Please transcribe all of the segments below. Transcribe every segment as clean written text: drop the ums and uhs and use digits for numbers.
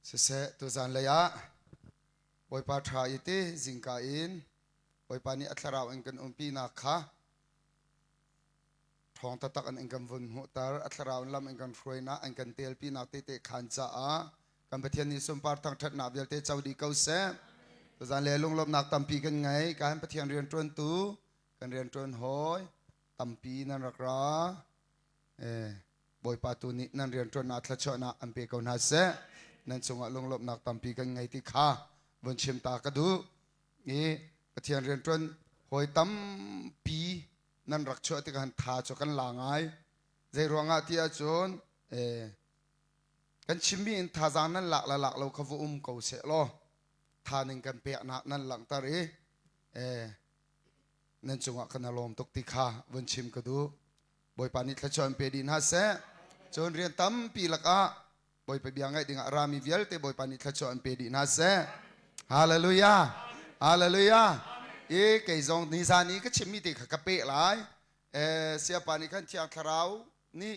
Siseh, tuzan lei ah Bawipa ṭha i ti zingka in Bawipa nih a thlarau in kan umpinak kha ṭhawng taktak in kan vun hmuhter. A thlarau in lam in kan hruainak, an kan telpinak tehte khaan caah kan Pathian nih sunpar thangṭhatnak vialte co dih ko seh. Tuzan le lunglawmhnak tampi kan ngei. Kan Pathian rianṭuantu, kan rianṭuan hawi tampi nan rak ra. Eh, Bawipa tu nih nan rianṭuannak thluachuahnak an pe ko hna seh. Nan cungah lunglawmhnak tampi kan ngei ti kha vun chim ta ka duh. I Pathian rianṭuan hawi tampi nan rak chuah tikah han tha cu kan la ngai. Zei ruangah ti ahcun eh, kan chimmi in thazaang nan lak le lak lo kha va um ko seh law tha ning kan peknak nan langhter i eh, nan cungah kan lawm tuk ti kha vun chim ka duh. Bawipa nih thluachuah in pe dih hna seh. Cun rian tampi lakah Bawipa bia ngaih dingah rami vialte Bawipa nih thluachuah in pe dih hna seh. Hallelujah. Hallelujah. I kei zong nizan i ka chimmi te kha ka peh lai. Eh, siapa nih khan Thiang Thlarau nih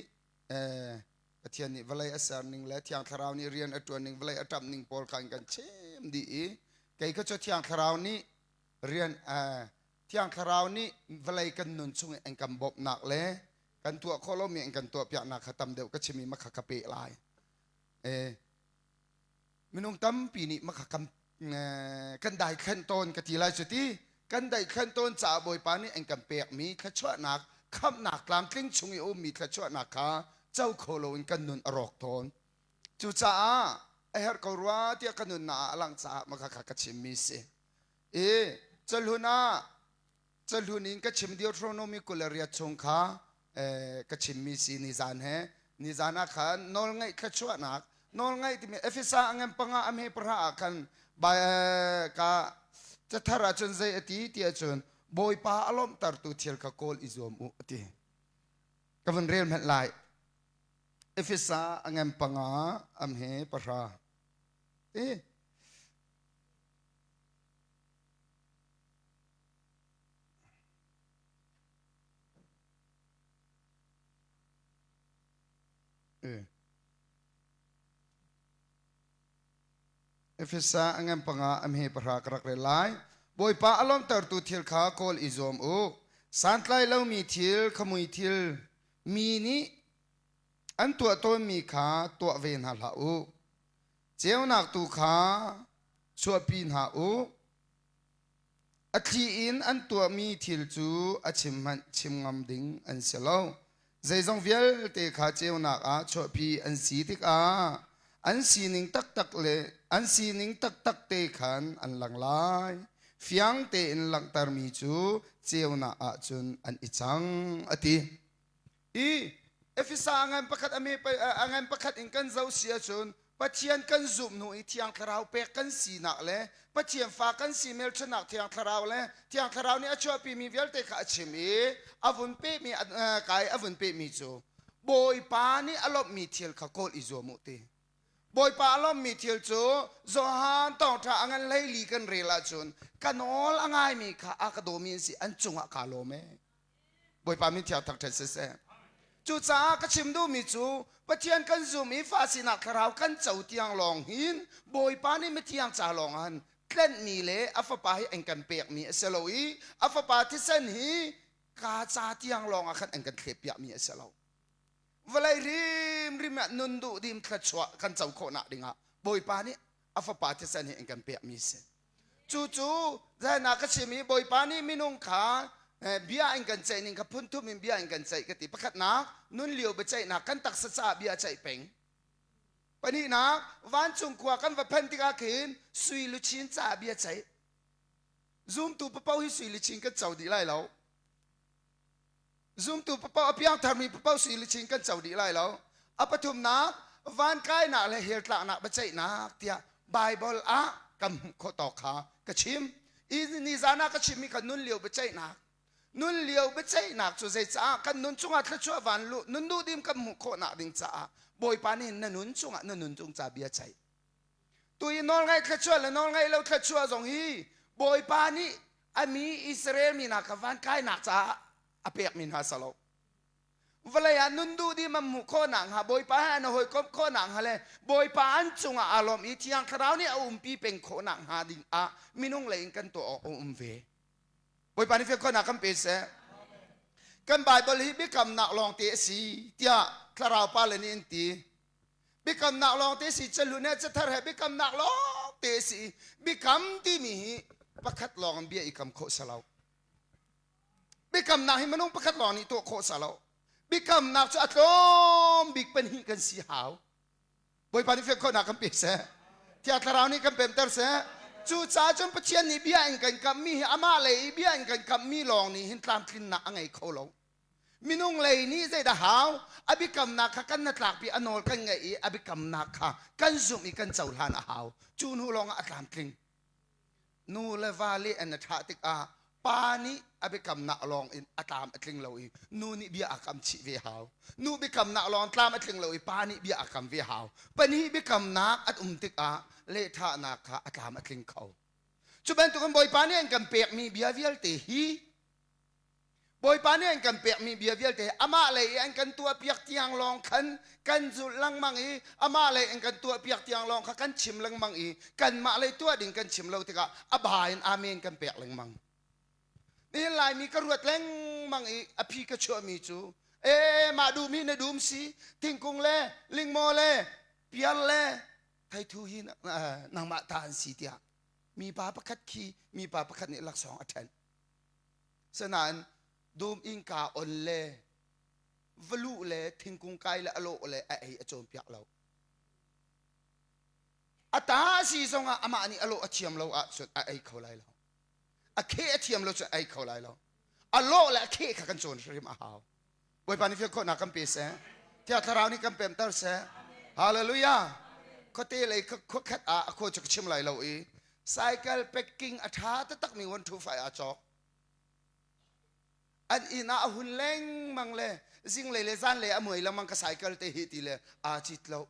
eh, Pathian nih vawlei a ser ning le Thiang Thlarau nih rian a ṭuan ning vawlei a ṭamh ning pawl kha in kan chim dih i kei kha cu Thiang Thlarau nih rian eh, Thiang Thlarau nih vawlei kan nun chung i an kan bawmhnak le kan tuah khawh lomi an kan tuahpiaknak kha tam deuh ka chim i makha ka peh lai. Eh, minung tampi nih makha kan kan daithlen tawn ka ti lai cu ti kan daithlen tawn caah Bawipa nih an kan pekmi thluachuahnak khamhnak tlamtling chung i a ummi thluachuahnak kha co kho loin kan nun a rawk tawn. Cucaah a herh ko rua tiah ka nunnak ah a langh caah makha kha ka chimmi si. I cahlun ah cahlun in ka chim Deuteronomy 28 chung kha ka chimmi si nizan he nizan ah khan nawlngaih thluachuahnak nawlngaih timi Efesa a ngan panga a hme pahra ah khan ka cathar ah cun zei a ti ti ahcun Bawipa a lawmhtertu thil kha kawl i zuam u a ti ka vun rel hmanh lai Efesa a ngan panga a hme pahra ti Efesa a ngan panga a hme pahra ka rak rel lai. Bawipa a lawmhtertu thil kha kawl i zuam u. Santlai lomi thil, khamui thil, mi nih an tuah tawnmi kha tuah ve hna hlah u. Ceunak tu kha chuahpi hna u. A thli in an tuahmi thil cu a chim hmanh chim ngam ding an si lo. Zeizong vialte kha ceunak ah chuahpi an si tikah an sining taktak le an sining taktak te khan an lang lai. Fiang tein langhtermi cu ceunak ah cun an i cang, a ti. I Efesa a ngan pakhat a me a ngan pakhat in kan zoh si ahcun Pathian kan zumh hnu i Thiang Thlarau pek kan sinak le Pathian fa kan si hmelchunhnak Thiang Thlarau le Thiang Thlarau nih a chuahpimi vialte kha a chim i a vun pehmi kai a vun pehmi cu Bawipa nih a lawmhmi thil kha kawl i zuam u ti. Bawipa a lawmhmi thil cu Johan thawngṭha a ngan hleili kan rel ahcun ka nawl a ngaimi kha a ka dawmi an si an cungah kaa lawm ee. Bawipa min thiang thangṭhat siseh. Cucaah ka chim duhmi cu Pathian kan zum i fa sinak thlarau kan co tiang lawng hin Bawipa nih mithiang ca lawng han tlenhmi le a fapa hi an kan pekmi a si lo i a fapa thisen hi ka ca tiang lawng ah khan an kan thleppiakmi a si lo. Vawlei hrimhrim ah nun duh dim thluachuah kan co khawhnak dingah Bawipa nih a fapa thisen hi an kan pekmi a si. Cucu zainak ka chim i Bawipa nih minung kha bia in kan ceih ning kha phun thum in bia in kan ceih ka ti. Pakhatnak, nun lio biaceihnak kan taksa caah bia ceih peng. Pahnihnak, vancung khua kan va phanh tikah khin sui luchin caah bia ceih. Zumtu papoh hi sui luchin kan co dih lai lo. Zumtu papoh a piangtharmi papoh sui luchin kan co dih lai lo. A pathumnak, van kainak le hell tlaknak biaceihnak tiah Bible ah kan hmuh khawh tawk kha ka chim. I nizan ah ka chimmi kha nun lio biaceihnak. Nun lio biaceihnak cu zeicaah kan nun chungah thluachuah van luh nun duhdim kan hmuh khawhnak ding caah Bawipa nih na nun chungah na nun cung ca bia ceih. Tu i nawlngaih thluachuah le nawlngaih lo thluachuah zong hi Bawipa nih a mi Israel mi hna kha van kainak caah a pekmi hna si lo. Vawlei ah nun duh dih man hmuh khawh nakhnga Bawipa he an hawikomh khawh nakhnga le Bawipa an cungah aa lawm i Thiang Thlarau nih a umpi peng khawh nakhnga ding ah minung lei in kan tuah awk a um ve. Bawipa nih fian khawhnak kan pe seh. Kan Bible hi biakamnak lawngte a si tiah Thlarau pa le nih an ti. Biakamnak lawngte si cahlun he cathar he biakamnak lawngte a si. Biakam timi hi pakhat lawng in bia i kam khawh si lo. Biakamnak hi minung pakhat lawng nih tuah khawh si lo. Biakamnak cu a tlawm bik pahnih kan si hau. Bawipa nih fian khawhnak kan pe seh. Thiang Thlarau nih kan pemter seh. Cucaah cun Pathian nih bia in kan kamhmi hi amah lei i bia in kan kamhmi lawng nih hin tlamtlinnak a ngei kho lo. Minung lei nih zeidah hau? A biakamnak kha kan hnatlakpi a nawl kan ngaih i a biakamnak kha kan zumh i kan cohlan a hau. Cu hnu lawngah a tlamtling. Nu le va le an i thah tikah pa nih a biakamnak lawng in a tlam a tling lo i nu nih bia a kam chih ve hau. Nu biakamnak lawng tlam a tling lo i pa nih bia a kam ve hau. Pahnih biakamnak an um tikah lehthahnak kha a tlam a tling kho. Cu bantukin Bawipa nih an kan pekmi bia vialte hi Bawipa nih an kan pekmi bia vialte amah lei i an kan tuahpiak tiang lawng khan kan zulh lengmang i amah lei an kan tuahpiak tiang lawng kha kan chim lengmang i kanmah lei tuah ding kan chim lo tikah a ba in amen kan pek lengmang. Nihin Laimi ka ruat lengmang i a phi ka chuahmi cu ee mah dum hi na dum si thingkung le lingmaw le piar le theithu hi nangmah ta an si tiah mipa pakhat khi mipa pakhat nih laksawng a ṭhen. Sinain dum innka on le va luh le thingkung kai le a lawh le a ei a cawnpiak lo. A ta a si zongah amah nih a lawh a thiam lo ahcun a ei kho lai lo. A kheh a thiam lo cun a ei kho lai lo. A lawh le a kheh kha kan cawn hrim a hau. Bawipa nih fial khawhnak kan pe seh. Thiang Thlarau nih kan pemter seh. Hallelujah. Khuate lei khuakhat ah a khua cu ka chim lai lo i cycle packing a ṭha taktakmi 125 aa cawk. An inn ah a hun lengmang le zinglei le zanlei a muai lengmang ka cycle te hi ti le aa cit lo.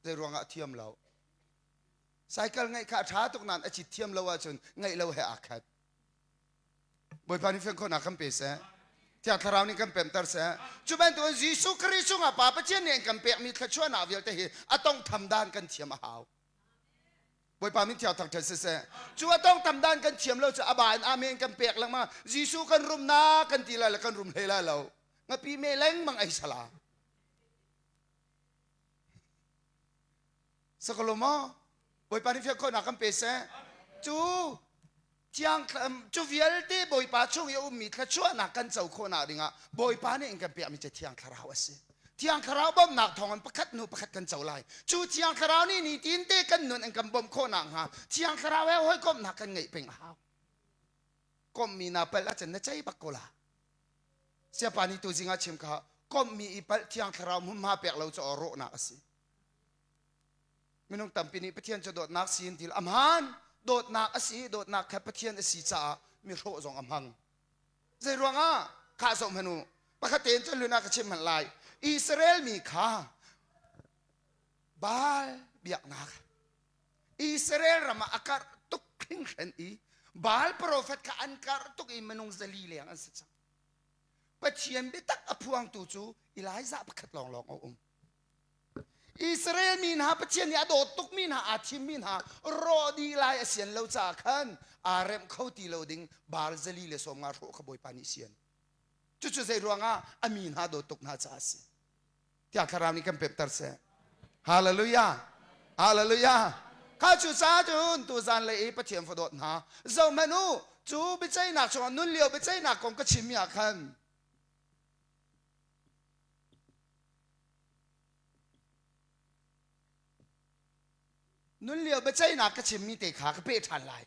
Zei ruangah a thiam lo. Cycle ngeih kha a ṭha tuk nain a cit thiam lo ahcun ngeih lo he aa khat. Bawipa nih fian khawhnak kan pe seh. Thiang Thlarau nih kan pemter seh. Cu bantukin Jesuh Khrih chungah Pa Pathian nih an kan pekmi thluachuahnak vialte hi a tawnghtham dan kan thiam a hau. Bawipa min thiang thangṭhat siseh. Cu a tawnghtham dan kan thiam lo cu a ba in amen kan pek lengmang. Jesuh kan rumnak kan ti lai le kan rum hlei lai lo. Ngapi me lengmang ei sala. Sakalo maw? Bawipa nih fian khawhnak kan pe seh. Cu thiang cu vialte Bawipa chung i a ummi thluachuahnak kan co khawhnak dingah Bawipa nih in kan pekmi cu Thiang Thlarau a si. Thiang Thlarau bawmhnak thawngin pakhat hnu pakhat kan co lai. Cu Thiang Thlarau nih nitin te kan nun in kan bawmh khawhnak hnga Thiang Thlarau he hawikomhnak kan ngeih peng a hau. Komhmi na palh ahcun na cei bak ko la. Siapa nih tu zing ah chim kha komhmi i palh Thiang Thlarau hmunhma pek lo cu aw rawhnak a si. Minung tampi nih Pathian cu dawtnak si in til a hmaan. Dawtnak a si i dawtnak kha Pathian a si caah mi hrawh zong a hmang. Zei ruangah? Khah zoh hmanh u. Pakhat tein cun hlun ah ka chim hmanh lai. Israel mi kha Baal biaknak Israel ram ah a karh tuk hringhran i Baal profet kha an karh tuk i minung zali leng an si cang. Pathian biatak a phuangtu cu Elijah pakhat lawnglawng a um. Israel mi hna Pathian nih a dawt tukmi hna aa thimmi hna rawh dih lai a sian lo caah khan aa remh kho ti lo ding Baal zali le 50 hrawh kha Bawipa nih sian. Cucu zei ruangah a mi hna dawt tuk hna caah a si. Tiang Thlarau nih kan pemter seh. Hallelujah. Hallelujah. Kha cu caah cun tuzan le i Pathian fa dawt hna zohhmanh u cu biaceihnak chungah nun lio biaceihnak kong ka chimmi ah khan Nun lio biaceihnak ka chimmi te kha ka peh ṭhan lai.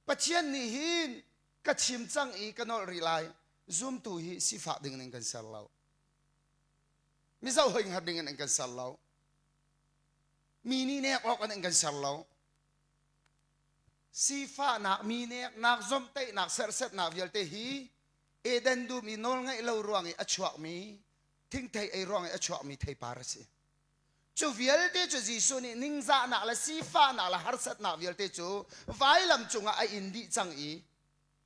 Pathian nih hin ka chim cang i ka nolh rih lai. Zumtu hi sifak ding in kan ser lo. Mizo hoi hngar ding in kan ser lo. Mi nih nek awk in kan ser lo. Sifahnak, mi neknak, zomhtaihnak, serhsatnak vialte hi Eden dum i nawlngaih lo ruang i a chuakmi thingthei ei ruang i a chuakmi theipar a si. Cu vialte cu Jesuh nih ningzahnak le sifahnak le harsatnak vialte cu vailam cungah a in dih cang i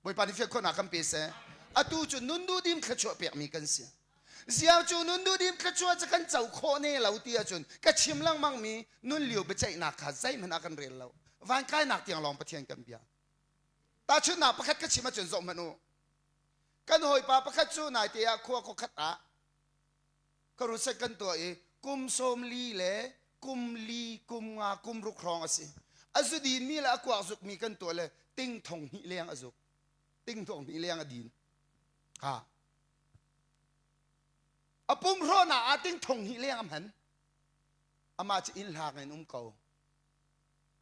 Bawipa nih fian khawhnak kan pe seh. Atu cu nun duhdim thluachuah pekmi kan si. Ziang cu nun duhdim thluachuah cu kan co khawh ne lo ti ahcun ka chim lengmang mi nun lio biaceihnak kha zeihmanh ah kan rel lo. Van kainak tiang lawng Pathian kan bia. Tahchunhnak pakhat ka chim ahcun zoh hmanh u. Kan hawipa pakhat cu naite ah khua khuakhat ah crusade kan tuah i kum 40 le kum li kum nga kum ruk hrawng a si. A zu dinmi le a kuak zukmi kan tuah le ting thong hnih leng a zuk. Ting thong hnih leng a din. Ha. A pum hrawhnak ah ting thong hnih leng a hman. Amah cu inn hlang in um ko.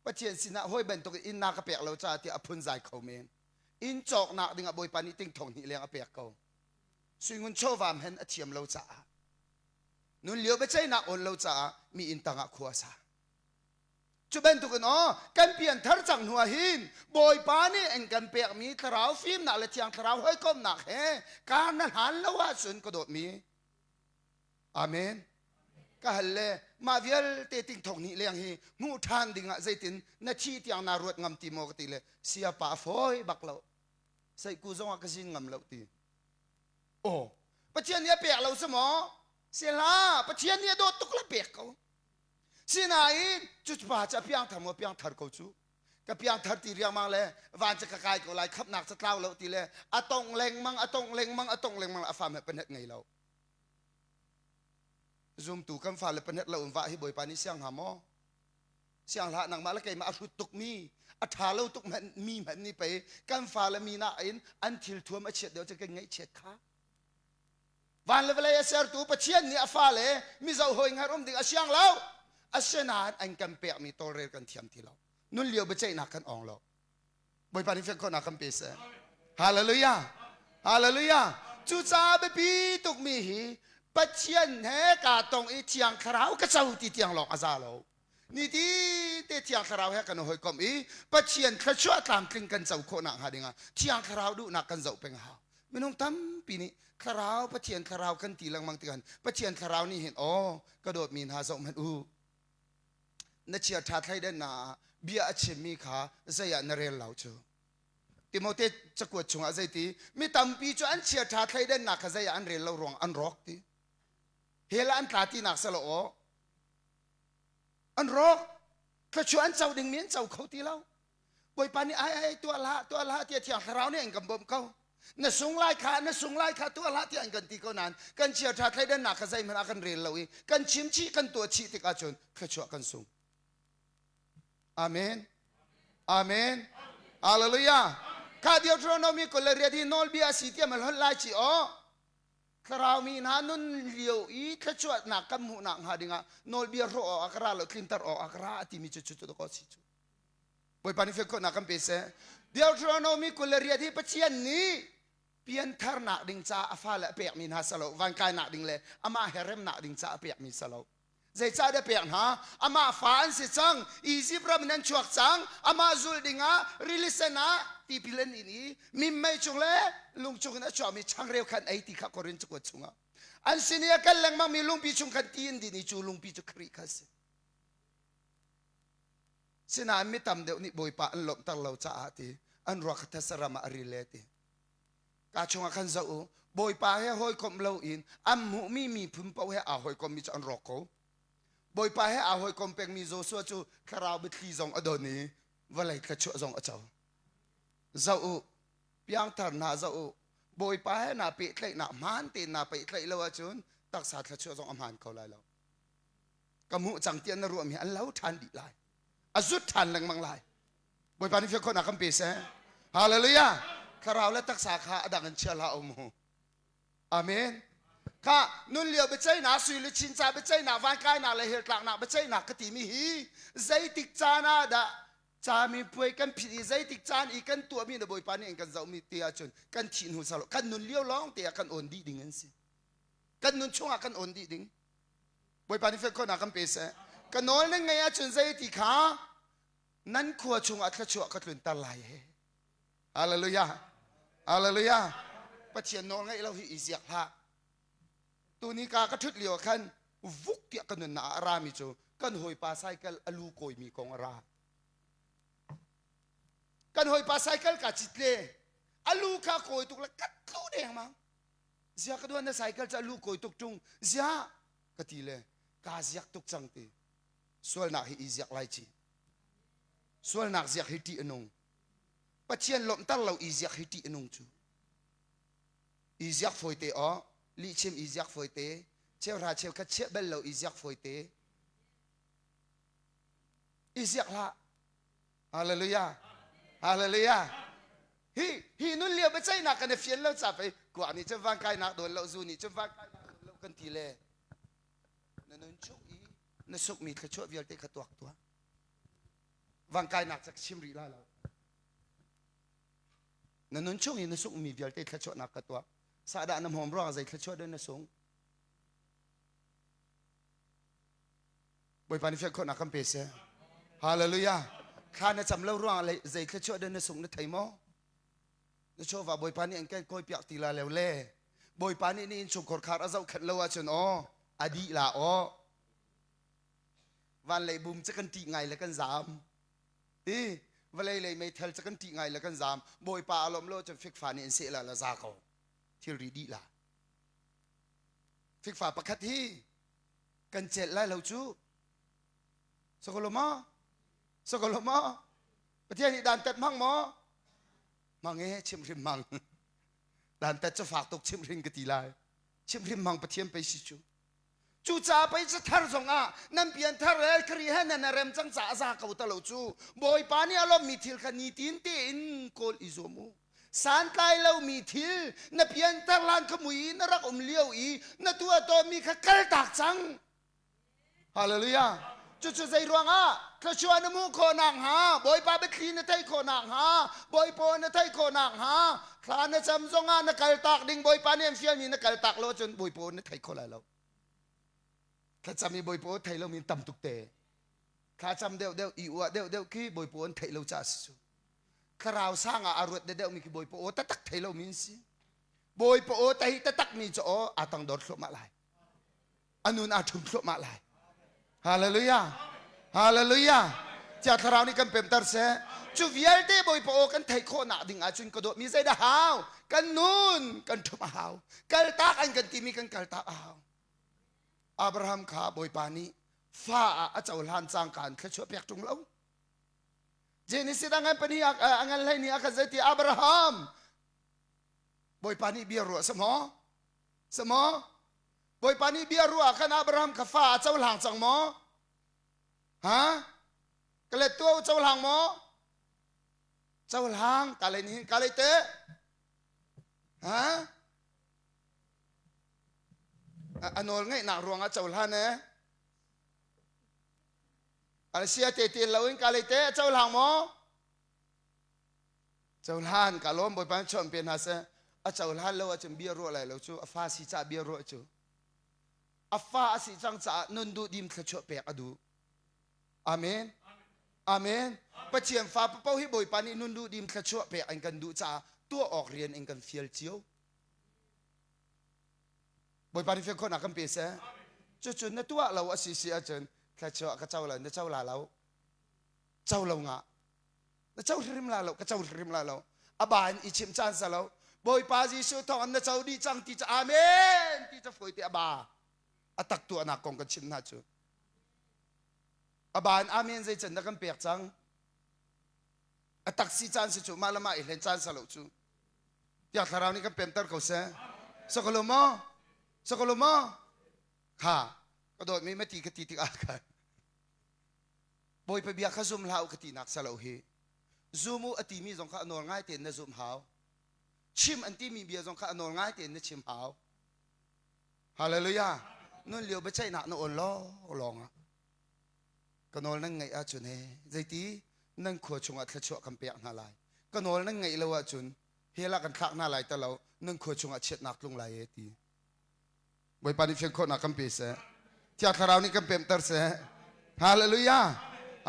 Pathian sinah hawi bantuk in inn na ka pek lo caah tiah a phunzai kho men. Inn cawknak dingah Bawipa nih ting thong hnih leng a pek ko. Suingun chawva hen a thiam lo caah nun lio biaceihnak awn lo caah mi inn tangah khua a sa. Cu bantukin aw kan pian thar cang hnu ah hin Bawipa nih an kan pekmi thlarau fimnak le thiang thlarau hawikomhnak he kar na hlan lo ahcun ka dawtmi Amen. Ka hal le mah vialte ting thong hnih leng hi hmuh ṭhan dingah zeitin na thi tiang naa ruat ngam ti maw ka ti le siapa a fawi bak lo. Seiku zongah ka zin ngam lo ti. Aw, Pathian nih a pek lo si maw? Si hlah, Pathian nih a dawt tuk le pek ko. Sinain cu pa cu a piangthar maw piangthar ko cu. Ka piangthar ti riangmang le van cu ka kai ko lai khamnak ca tlau lo ti le a tong lengmang a tong lengmang a tong lengmang a fa hmeh panet ngei lo. Zumtu kan fale panet lo in vah hi Bawipa nih siang hnga maw? Siang hlah nangmah le keimah a hrut tuk mi a ṭha lo tuk hmanh mi hmanh nih pei kan fale mi nain an thil thuam a chiat deuh cu kan ngaihchiat kha. Van le vawlei a sertu Pathian nih a fale mizo hawi hngar um ding a siang lo. Asinain an kan pekmi tawlrel kan thiam ti lo. Nun lio biaceihnak kan awng lo. Bawipa nih fian khawhnak kan pe seh. Hallelujah. Hallelujah. Cucaah biapi tukmi hi Pathian he kaa tong i Thiang Thlarau ka co ti tiang lawng a za lo. Niti te Thiang Thlarau he kan hawikom i Pathian thluachuah tlamtling kan co khawhnak hnga dingah Thiang Thlarau duhnak kan zoh peng a hau. Minung tampi nih Thlarau Pathian Thlarau kan ti lengmang tikhan Pathian Thlarau nih hin aw ka dawtmi hna zoh hmanh u na chia ṭha thleidannak ah bia a chimmi kha zei ah na rel lo cu. Timote cakuat chungah zeiti mi tampi cu an chia ṭha thleidannak kha zei ah an rel lo ruang an rawk ti. Hell ah an tla tinak selaw aw an rawk thluachuah an co dingmi an co kho ti lo bawipa nih ai ai tuah hlah tuah hlah tiah thiang thlarau nih an kan bawmh ko na sung lai kha na sung lai kha tuah hlah tiah an kan ti ko nain kan chia ṭha thleidannak kha zeihmanh ah kan rel lo i kan chim chih kan tuah chih tikah cun thluachuah kan sung amen amen hallelujah kha Deuteronomy 28 hi nawlbia a si tiah ma hlawt lai ci aw Thlarau mi hna nun lio i thluachuahnak kan hmuhnak hnga dingah nawlbia hrawh awk ah ka ra lo tlinter awk ah ka ra a timi cu cu cu si cu Bawipa nih fiankhawhnak kan pe seh Deuteronomy 28 hi Pathian nih piantharnak ding caah a fale a pekmi hna salo van kainak ding le amah he remnak ding caah a pekmi salo Zeicahdah pek hna? Amah fa an si cang. Izipt ram in an chuak cang. Amah zulh dingah rili sen ah tipil an in i minmei cung le lung cung in a chuakmi changreu khan ei ti kha Korin cakuat chungah. An sin i a kal lengmangmi lungpi chung khan ti in din i cu lungpi cu Khrih kha a si. Sinain mi tam deuh nih Bawipa an lawmhter lo caah ti an ruak kha thetse ram ah a ril le ti. Ka chungah khan zoh u, Bawipa he hawikomh loin an hmuhmi miphun paoh he aa hawikommi cu an rawk ko. Bawipa he aa hawikom pengmi Joshua cu thlarau biathli zong a don i vawlei thluachuah zong a co. Zoh u, piangthar hna zoh u, Bawipa he naa pehtlaihnak hmaan tein naa pehtlaih lo ahcun taksa thluachuah zong a hmaan kho lai lo. Ka hmuh cang tiah na ruahmi an lo ṭhan dih lai. A zut ṭhan lengmang lai. Bawipa nih fian khawhnak kan pe seh. Hallelujah. Thlarau le taksa kha a dang in chia hlah um. Amen. Kha nun lio biaceihnak, sui le chin ca biaceihnak, vankainak le heltlaknak biaceihnak ka timi hi zeitik caan ah dah cami puai kan phit i zeitik caan i kan tuahmi na Bawipa nih an kan zohmi ti ahcun kan thih hnu salo kan nun lio lawng te ah kan awn dih ding an si. Kan nun chungah kan awn dih ding. Bawipa nih fian khawhnak kan pe seh. Ka nawl nan ngaih ahcun zeiti kha nan khua chungah thluachuah ka tlunter lai he hallelujah hallelujah pathian nawl ngaih lo hi i ziak hlah tuni ka ka ṭhut lio khan vuk tiah ka nunnak ah a rami cu kan hawipa cycle a lu kawimi kong a ra kan hawipa cycle ka cit le a lu kha kawi tuk le ka tlu deng mang. Zia ka duan na cycle ca lu kawi tuk ṭung. Zia ka ti le kaa ziak tuk cang ti. Sualnak hi i ziak lai ci. Sualnak ziak hi ṭih a nung. Pathian lawmhter lo i ziak hi ṭih a nung cu. I ziak fawite aw, lihchim i ziak fawite, cheuhra cheukhat chiah bal lo i ziak fawite. I ziak hlah. Hallelujah. Hallelujah. Hi hi nun lio biaceihnak kan i fian lo ca pei kuak nih cun van kainak dawn lo zu nih cun van kainak dawn lo kan ti le na nun chung i na sukmi thluachuah vialte kha tuak tuah. Van kainak ca chim rih la lo. Na nun chung i na sungmi vialte thluachuahnak ka tuah. Sahdah na hmawm ruangah zei thluachuah dah na sung? Bawipa nih fian khawhnak kan pe seh. Hallelujah. Thla na cam lo ruangah zei thluachuah dah na sung na thei maw? Na chawva Bawipa nih an kan kawipiak ti la lo le Bawipa nih ni innchungkhar khar a zohkhenh lo ahcun aw a dih la aw van lei bum cu kan ṭih ngai le kan zaam ti vawlei lei meithal cu kan ṭih ngai le kan zaam Bawipa a lawmh lo ahcun fikfa nih an seh la la za ko thilri dih la fikfa pakhat hi kan celh lai lo cu sokolo maw sokolo maw Pathian nih dantat hmang maw hmang e chimhrim hmang dantat cu fak tuk chimhrin ka ti lai chimhrim hmang Pathian pei si cu Cucaah pei cathar zongah nan pianthar le Khrih he nan rem cang caah a za ko ta lo cu. Bawipa nih a lawmhmi thil kha nitin tein kawl i zuam u. Santlai lomi thil na pianthar hlan kha mui i na rak um lio i na tuah tawnmi kha kaltak cang. Hallelujah. Cucu zei ruangah thluachuah na hmuh khawh nakhnga, Bawipa biathli na theih khawh nakhnga, Bawipa na theih khawh nakhnga, thla na cam zongah na kaltak ding Bawipa nih an fialmi na kaltak lo ahcun Bawipa na thei kho lai lo. Thlacam i Bawipa thei lomi tam tuk te. Thlacam deuhdeuh i uah deuhdeuh khi Bawipa an theih lo caah si cu. Thlarau sang ah a ruat deuhdeuhmi khi Bawipa aw taktak thei lomi an si. Bawipa aw tahi taktakmi cu aw aa tangdor thluahmah lai. A nun aa ṭhum thluahmah lai. Hallelujah. Hallelujah. Cia thlarau nih kan pemter seh. Cu vialte Bawipa aw kan theih khawhnak ding ahcun ka dawtmi zeidah hau? Kan nun kan ṭhumh a hau. Kaltak an kan timi kan kaltak a hau. Abraham kha Bawipa nih fa ah a cohlan cangka in thluachuah pek ṭung lo. Genesis a ngan pahnih a ngan hleihnih ah khan zeiti Abraham Bawipa nih bia ruah samaw? Samaw? Bawipa nih bia ruah ah khan Abraham kha fa a cohlang cang maw? Ha? Ka let tuah u cohlang maw? Cohlang ka lei nihin ka lei te. Ha? A nawl ngeihnak ruangah cohlan eh. Alsia te te lo in ka lei te a cohlang maw? Cohlan ka lawm Bawipa nih chuan pe hna seh. A cohlan lo ahcun bia ruah lai lo cu a fa si caah bia ruah cu. A fa a si cang caah nun duh dim thluachuah pek a duh. Amen. Amen. Pathian fa paoh hi Bawipa nih nun duh dim thluachuah pek an kan duh caah tuah awk rian in kan fial cio. Bawipa nih fial khawhnak kan pe seh. Cucu na tuah lo a si si ahcun thluachuah ka co lo na co la lo. Co lo ngah. Na co hrim la lo ka co hrim la lo. A ba in i chim caan sa lo. Bawipa Jesuh thawng in na co dih cang ti ca amen ti ca fawi te a ba. A tak tuahnak kong kan chim hna cu. A ba in amen zei can dah kan pek cang. A tak si caan si cu mah le mah i hlen caan sa lo cu. Tiang thlarau nih kan pemter ko seh. Sakalo maw? Sakalo maw? Kha ka dawtmi mati ka ti tikah khan Bawipa bia kha zum hlah u ka tinak sa lo hi. Zum u a timi zong kha a nawl ngai tein na zumh hau. Chim an timi bia zong kha a nawl ngai tein na chim hau. Hallelujah. Nun lio biaceihnak na awn lawng lawng ah ka nawl nan ngaih ahcun he zeiti nan khua chungah thluachuah kan pek hna lai. Ka nawl nan ngaih lo ahcun hell ah kan thlak hna lai ta lo nan khua chungah chiatnak tlung lai e ti. Bawipa nih fian khawhnak kan pe seh. Thiang Thlarau nih kan pemter seh. Hallelujah.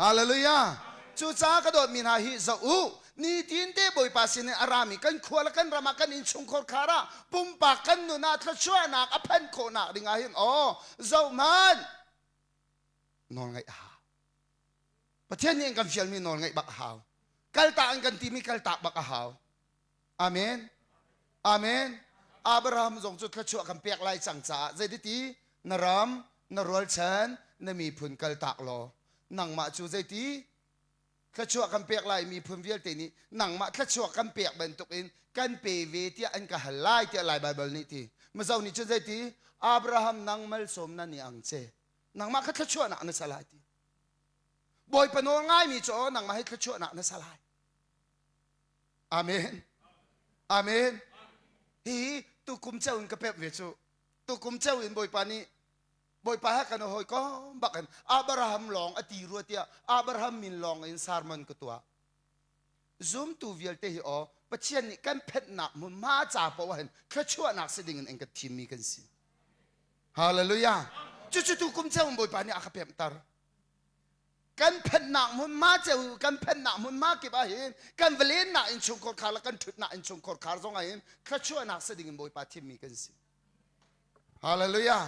Hallelujah. Cucaah ka dawtmi hna hi zoh u. Nitin te Bawipa sin in a rami kan khua le kan ram ah kan innchungkhar khar ah pumpak kan nun ah thluachuahnak a phanh khawhnak ding ah hin aw zoh hmanh nawl ngaih a hau. Pathian nih an kan fialmi nawl ngaih bak a hau. Kaltak an kan timi kaltak bak a hau. Amen. Amen. Abraham zong cu thluachuah kan pek lai cang caah zeiti na ram na rualchan na miphun kaltak law nangmah cu zeiti thluachuah kan pek lai miphun vialte nih nangmah thluachuah kan pek bantukin kan pe ve tiah an ka hal lai tiah Lai Baibal nih ti. Mizo nih cun zeiti Abraham nang malsawm na ni ang che nangmah kha thluachuahnak na sa lai ti. Bawipa nawl ngaimi cu aw nangmah hi thluachuahnak na sa lai. Amen. Amen. Hi tukum ceu in ka pek ve cu. Tukum ceu in Bawipa nih Bawipa he kan hawikom bak in Abraham lawng a ti rua tiah Abraham min lawng in sermon ka tuah. Zumtu vialte hi aw Pathian nih kan phenhnak hmunhma ca paoh ah hin thluachuahnak si ding in an kan thimmi kan si. Hallelujah. Cucu tu kum ceu in Bawipa nih a ka pemhter. Kan phenhnak hmunhma ceu kan phenhnak hmunhma kip ah hin kan va lennak innchungkhar khar le kan ṭhutnak innchungkhar khar zong ah hin thluachuahnak si ding in Bawipa thimmi kan si. Hallelujah.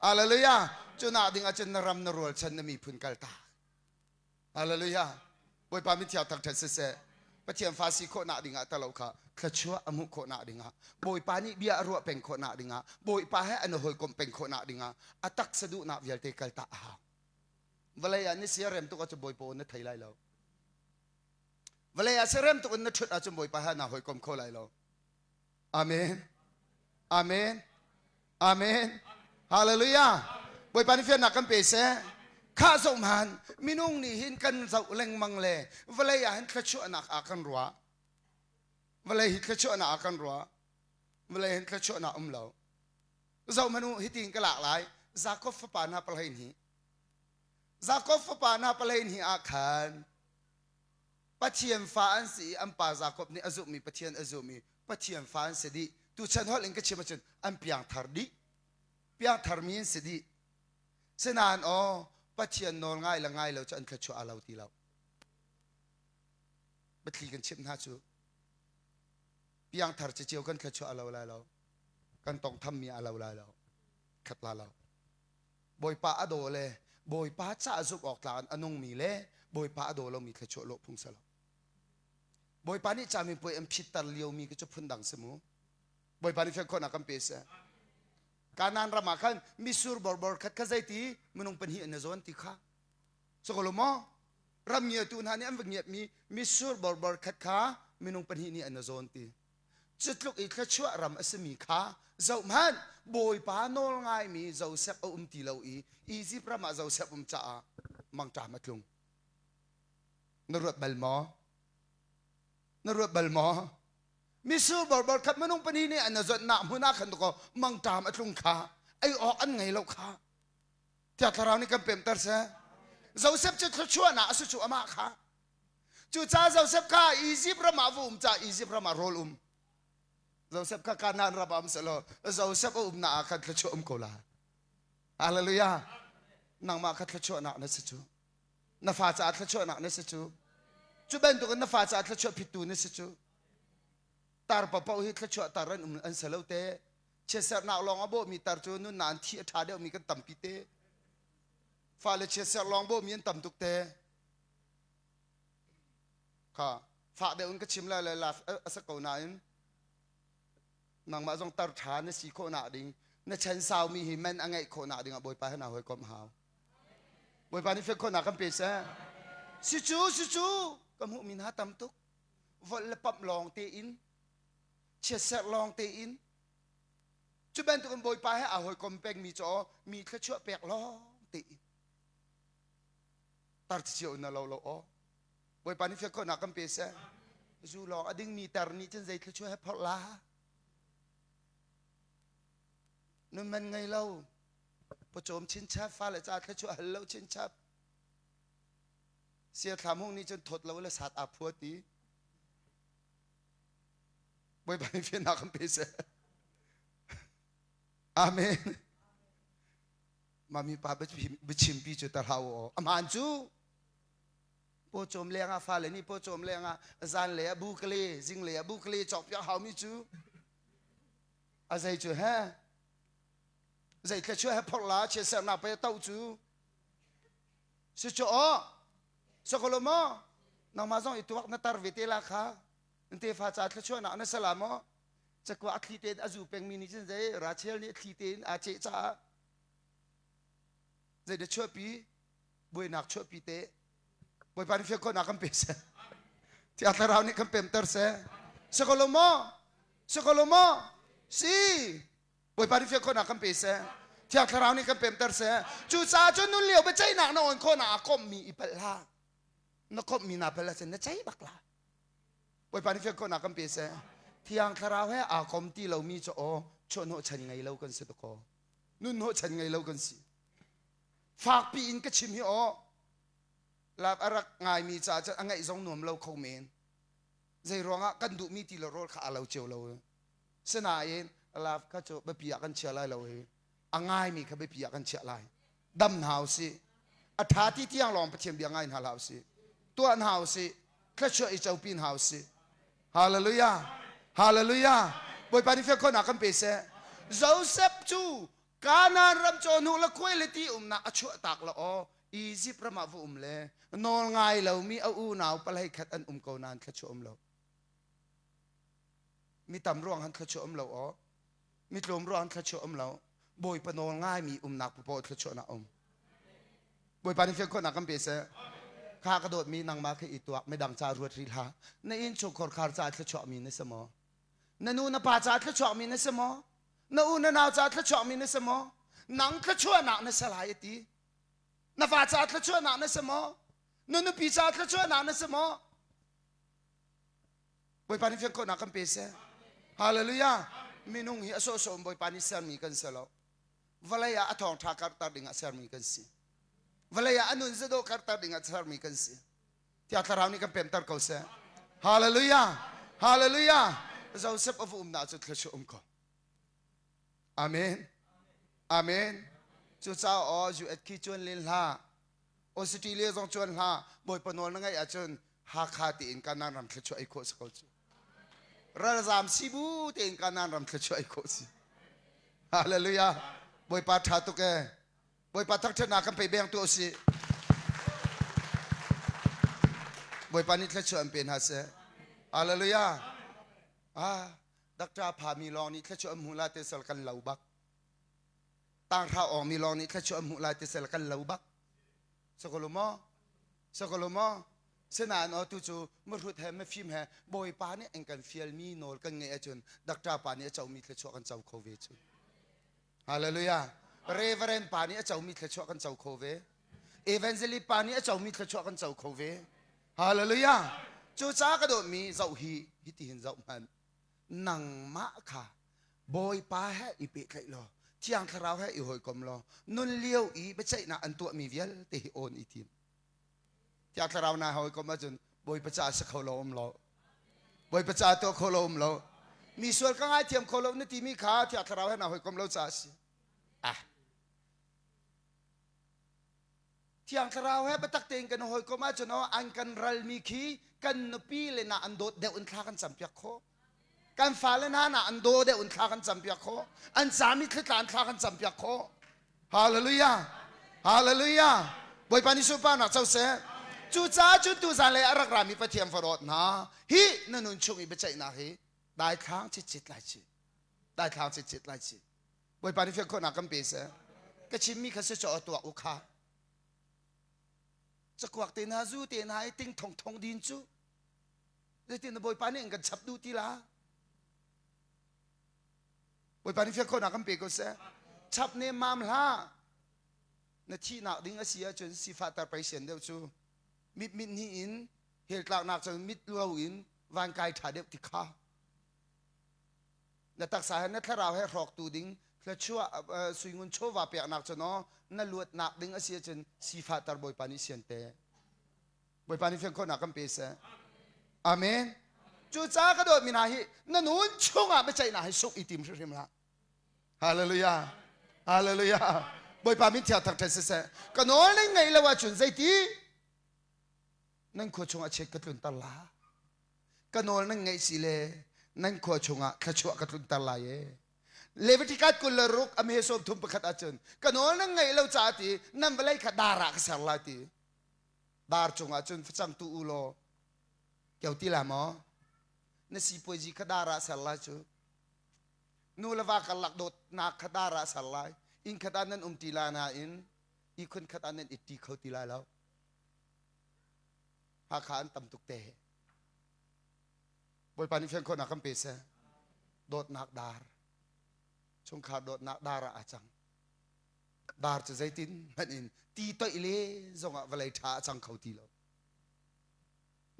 Hallelujah. Cu nak ding ahcun na ram na rualchan na miphun kal ta. Hallelujah. Bawipa mithiang thangṭhat siseh. Pathian fa si khawhnak ding ah talo kha thluachuah a hmuh khawhnak ding ah Bawipa nih bia a ruah peng khawhnak ding ah Bawipa he an hawikomh peng khawhnak ding ah a taksa duhnak vialte kal ta a hau. Vawlei ah ni sia rem tuk ahcun Bawipa aw na thei lai lo. Vawlei ah siarem tuk in na ṭhut ahcun Bawipa he naa hawikom kho lai lo. Amen. Amen. Amen. Hallelujah. Bawipa nih fiannak kan pe seh. Khah zoh hman minung nih hin kan zoh lengmang le vawlei ah hin thluachuahnak ah kan ruah. Vawlei hi thluachuahnak ah kan ruah. Vawlei hin thluachuahnak um lo. Zoh hmanh u hitin ka lak lai. Jakob fapa hna pahlein hi. Jakob fapa hna pahlein hi ah khan Pathian fa an si i an pa Jakob nih a zumhmi Pathian a zumh i Pathian fa an si dih. Tuchan holh in ka chim ahcun an piangthar dih. Piangtharmi an si dih. Sinain aw Pathian nawl ngai le ngai lo cu an thluachuah a lo ti lo. Biathli kan chimh hna cu piangthar ceceo kan thluachuah a lo lai lo. Kan tongthammi a lo lai lo. Khat la lo. Bawipa a daw le Bawipa caah zumh awk tlak in a nungmi le Bawipa a daw lomi thluachuah lawh phung salo. Bawipa nih camipuai an phitter liomi khi cu phundang si mu. Bawipa nih fian khawhnak kan pe seh. Kanaan ram ah khan misur borbor khat kha zeiti minung pahnih an i zawn ti kha. Sokolo maw? Ram ngiatu hna nih an va ngiatmi misur borbor khat kha minung pahnih nih an i zawn ti. Cutluk i thluachuah ram a simi kha zohhmanh, Bawipa nawl ngaimi Josef a um ti lo i Izipt ram ah Josef um caah mangṭam a tlung. Na ruat bal maw? Na ruat bal maw? Misur borbor khat minung pahnih nih an zawtnak hmun ah khan dakaw mangṭam a tlung kha ei awk an ngei lo kha. Thiang Thlarau nih kan pemter seh. Josef cu thluachuahnak a si cu amah kha. Cucaah Josef kha Izipt ram ah va um caah Izipt ram ah rawl um. Josef kha Kanaan ram ah um sehlaw Josef a umnak ah khan thluachuah um ko lai. Hallelujah. Nangmah kha thluachuahnak na si cu. Na fa caah thluachuahnak na si cu. Cu bantukin na fa caah thluachuah phittu na si cu. Tar paoh hi thluachuah tar an um an si lo te. Chiatserhnak lawng a bawhmi tar cu nunnak an thi a ṭha deuhmi kan tampi te. Fale chiatserh lawng bawhmi an tam tuk te. Kha fak deuh in ka chim lai le laf a si ko nain nangmah zong tar ṭha na si khawh nak ding na chan saumi hi man a ngeih khawh nak ding ah Bawipa he naa hawikomh hau. Bawipa nih fek khawhnak kan pe seh. Si cu si cu ka hmuhmi hna tam tuk. Volh le pamh lawng tein chiatserh lawng tein cu bantukin Bawipa he aa hawikom pengmi cu mi thluachuah pek lawng tein tar cio na lo lo aw Bawipa nih fiak khawhnak kan pe seh zu lawng a dingmi tar nih cun zei thluachuah he phorh la nun man ngei lo pawcawm chinchap fale ca thluachuah hal lo chinchap sia thlam hung nih cun thawt lo le sat aa phua ti Bawipa nih fiannak kan pe seh Amen Mami pa biachimpi cu ta hlah u amaan cu pawcawm leng ah fale nih pawcawm leng ah zan lei ah bukale zing lei ah bukale cawk piak haumi cu a zei cu he zei thluachuah he phorh la chiatsernak pe to cu si cu aw sakolo maw nangmah zong i tuak na tar ve te la kha tefa ca thluachuahnak na sala maw? Cakua a thli tein a zu pengmi nih cun zei Rachel nih a thli tein aa ceh caah zei dah chuahpi buainak chuahpi te Bawipa nih fiang khawhnak kan pe seh. Thiang Thlarau nih kan pemter seh. Si ko lo maw? Si ko lo maw? Si. Bawipa nih fiang khawhnak kan pe seh. Thiang Thlarau nih kan pemter seh. Cucaah cun nun lio biaceihnak na on khawhnak ah komhmi i palh hlah. Na komhmi naa palh ahcun na cei bak la. Bawipa nih fiang khawhnak kan pe seh. Thiang Thlarau he aa kom ti lomi cu aw chuahhnawh chan ngei lo kan si dakaw. Nun hnawh chan ngei lo kan si. Fakpi in ka chim hi aw lak a rak ngaimi caah cun a ngaih zong nuam lo kho men. Zei ruangah kan duhmi ti le rawl kha aa lo cio lo. Sinain love kha cu biapi ah kan chia lai lo i a ngaimi kha biapi ah kan chiah lai. Dam hna usih. A ṭha ti tiang lawng Pathian bia ngai hna hlah usih. Tuah hna usih. Thluachuah i copi hna usih. Hallelujah. Hallelujah. Bawipa nih fiang khawhnak kan pe seh. Joseph cu Kanaan ram cawhnu le khuai le ti umnak a chuahtak la aw Egypt ram ah va um le nawl ngai lomi a unau palei khat an um ko nain thluachuah um lo. Mi tam ruang han thluachuah um lo aw. Mi tlawm ruang thluachuah um lo. Bawipa nawl ngaimi umnak paoh thluachuahnak um. Bawipa nih fian khawhnak kan pe seh. Kha ka dawtmi nangmah kha i tuak midang ca ruat rih hlah. Na inn chungkhar khar caah thluachuahmi na si maw? Na nu na pa caah thluachuahmi na si maw? Na u na nau caah thluachuahmi na si maw? Nang thluachuahnak na si lai a ti. Na fa caah thluachuahnak na si maw? Na nupi caah thluachuahnak na si maw? Bawipa nih fian khawhnak kan pe seh. Hallelujah. Minung hi a sawhsawh in Bawipa nih sermi kan si lo. Vawlei ah a thawngṭha karhter ding ah sermi kan si. Vawlei ah a nun zadawh karhter ding ah sermi kan si. Tiah Thlarau nih kan pemter ko seh. Hallelujah. Hallelujah. Joseph a va umnak cu thluachuah um ko. Amen. Amen. Cucaah aw US khi cuan len hlah. Australia zong cuan hlah. Bawipa nawl na ngaih ahcun Hakha tiin Kanaan ram thluachuah ei khawh si ko cu. Ralzam sibu tein Kanaan ram thluachuah ei khawh si. Hallelujah. Bawipa ṭha tuk ee. Bawipa thangṭhatnak kan pe beng tu usih. Bawipa nih thluachuah an pe hna seh. Hallelujah. Ah, Doctor Phami lawng nih thluachuah an hmuh lai te sal kan lo bak. Tanghra awng mi lawng nih thluachuah an hmuh lai te sal kan lo bak. Sakolo maw? Sakolo maw? Sinain aw tu cu mahrut he mafim he Bawipa nih an kan fialmi nawl kan ngeih ahcun doctor pa nih a comi thluachuah kan co kho ve cu. Hallelujah. Reverend pa nih a comi thluachuah kan co kho ve. Evangelist pa nih a comi thluachuah kan co kho ve. Hallelujah. Cucaah ka dawtmi zoh hi hitihin zoh hmanh. Nangmah kha Bawipa he i pehtlaih law Thiang Thlarau he i hawikom law nun lio i biaceihnak an tuahmi vialte hi awn i tim. Thiang Thlarau na hawikom ahcun Bawipa caah si kho lo um lo. Bawipa caah tuah kho lo um lo. Mi sual ka ngaithiam kho lo na timi kha Thiang Thlarau he na hawikom lo caah a si. Ah. Thiang Thlarau he biatak tein kan hawikom ahcun aw an kan ralmi khi kan nupi le na an dawt deuh in thla kan campiak khawh. Kan fale hna na an daw deuh in thla kan campiak khawh. An cami thlitla in thla kan campiak khawh. Hallelujah. Hallelujah. Bawipa nih sunparnak co seh. Cucaah cun tuzan lei a rak rami Pathian farawt hna hi na nun chung i biaceihnak hi daithlang citcit lai ci. Daithlang citcit lai ci. Bawipa nih fian khawhnak kan pe seh. Ka chimmi kha si caw tuak u kha. Cakuak te hna zu te hna i ting thong thong din cu. Zeitin na Bawipa nih an kan chap duh ti la? Bawipa nih fian khawhnak kan pe ko seh. Chap ne mam hlah. Na thihnak ding a si ahcun sifah tar pei sian deuh cu. Mit mit hnih in hell tlaknak cun mit lo in van kai ṭha deuh ti kha. Na taksa he na thlarau he hrawktu ding thluachuah suingun chawva peknak cu naw na luatnak ding a si ahcun sifahter Bawipa nih sian te. Bawipa nih fian khawhnak kan pe seh. Amen. Cucaah ka dawtmi hna hi na nun chungah biaceihnak hi sungh i tim hrimhrim hlah. Hallelujah. Hallelujah. Bawipa min thiang thangṭhat siseh. Ka nawl nan ngaih lo ahcun zeiti nan khua chungah chiat ka tlunter la. Ka nawl nan ngaih si le nan khua chungah thluachuah ka tlunter lai e. Leviticus 26 a hme 31 ahcun ka nawl nan ngaih lo caah ti nan vawlei kha dar ah ka ser lai ti. Dar cungah cun facang tu u law kio ti la maw? Na sipuazi kha dar ah ser lai cu. Nu le va karlak dawtnak kha dar ah ser lai. Inn khat ah nan um ṭi lai nain ihkhun khat ah nan it ṭi kho ti lai lo. Hakha an tam tuk te. Bawipa nih fian khawhnak kan pe seh. Dawtnak dar. Chungkhar dawtnak dar ah aa cang. Dar cu zeitin hmanh in ti toih le zongah vawlei ṭha a cang kho ti lo.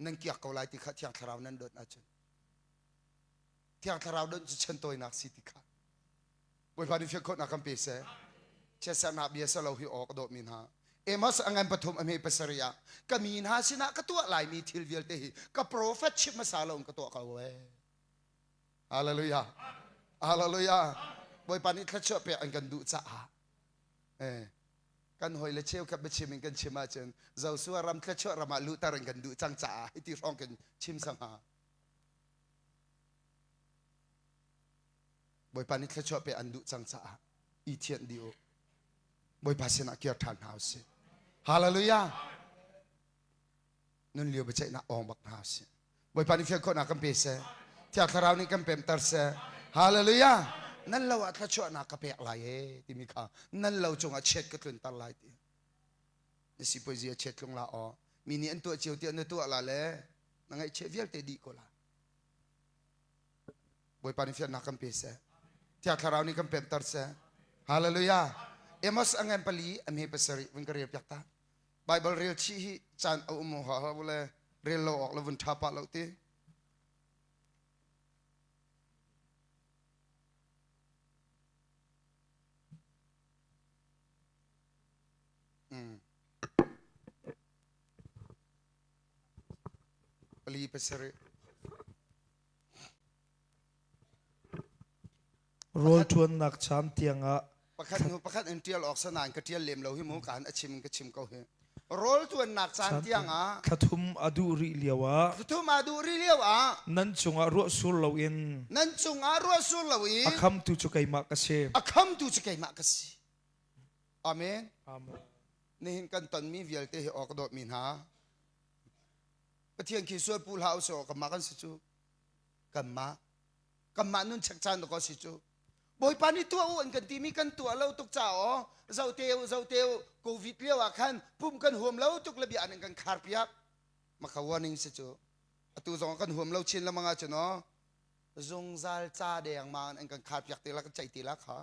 Nan kiak ko lai ti kha Thiang Thlarau nan dawt ahcun. Thiang Thlarau donh cu chantawinak si ti kha Bawipa nih fian khawhnak kan pe seh. Chiatsernak bia salo hi aw ka dawtmi hna. Amos a ngan pathum a hme pasarih ah ka mi hna sinah ka tuah laimi thil vialte hi ka profet chimh hmasa lo in ka tuah ko ee. Hallelujah. Hallelujah. Bawipa nih thluachuah pek an kan duh caah eh kan hoi le cheukhat biachim in kan chim ahcun Joshua ram thluachuah ram ah luhter in kan duh cang caah hiti hrawng kan chim sangha. Bawipa nih thluachuah pe an duh cang caah i thianh dih u. Bawipa sinah kir ṭhan hna usih. Hallelujah. Nun lio biaceihnak awng bak hna usih. Bawipa nih fian khawhnak kan pe seh. Thiang Thlarau nih kan pemter seh. Hallelujah. Nan lo ah thluachuahnak ka pek lai e timi kha nan lo cungah chiat ka tlunter lai ti. Na sipuazi a chiat tlung la aw. Mi nih an tuah cio tiah na tuah la le na ngaihchiah vialte dih ko la. Bawipa nih fiannak kan pe seh. Thiang Thlarau nih kan pemter seh. Hallelujah. Amos a ngan pali a hme pasarih vun ka rel piak ta. Bible rel chih hi caan a um ha ha le rel lo awk le vun tha pah lo ti. Mm. Pali pasarih. Rawl ṭuannak caan tiangah pakhat hnu pakhat in ṭial awk sanain ka ṭial lem lo hi mu kaan a chim in ka chim ko hi. Rawl ṭuannak caan tiangah thla thum a duh rih lioah thla thum a duh rih lioah nan cungah ruah sur loin nan cungah ruah sur loin a khamtu cu keimah ka si. A khamtu cu keimah ka si. Amen. Amen. Nihin kan tonmi vialte hi awk dawtmi hna Pathian khi sual pu hlah usih kanmah kan si cu kanmah kanmah nun chek caan ko si cu Bawipa nih tuah u an kan timi kan tuah lo tuk ca aw zote u zote u covid lio ah khan pum kan huam lo tuk le bia an kan khar piak makha warning si cu atu zong kan huam lo chin lengmang ahcun aw zungzal ca deng ma an kan khar piak te la kan ceih te la kha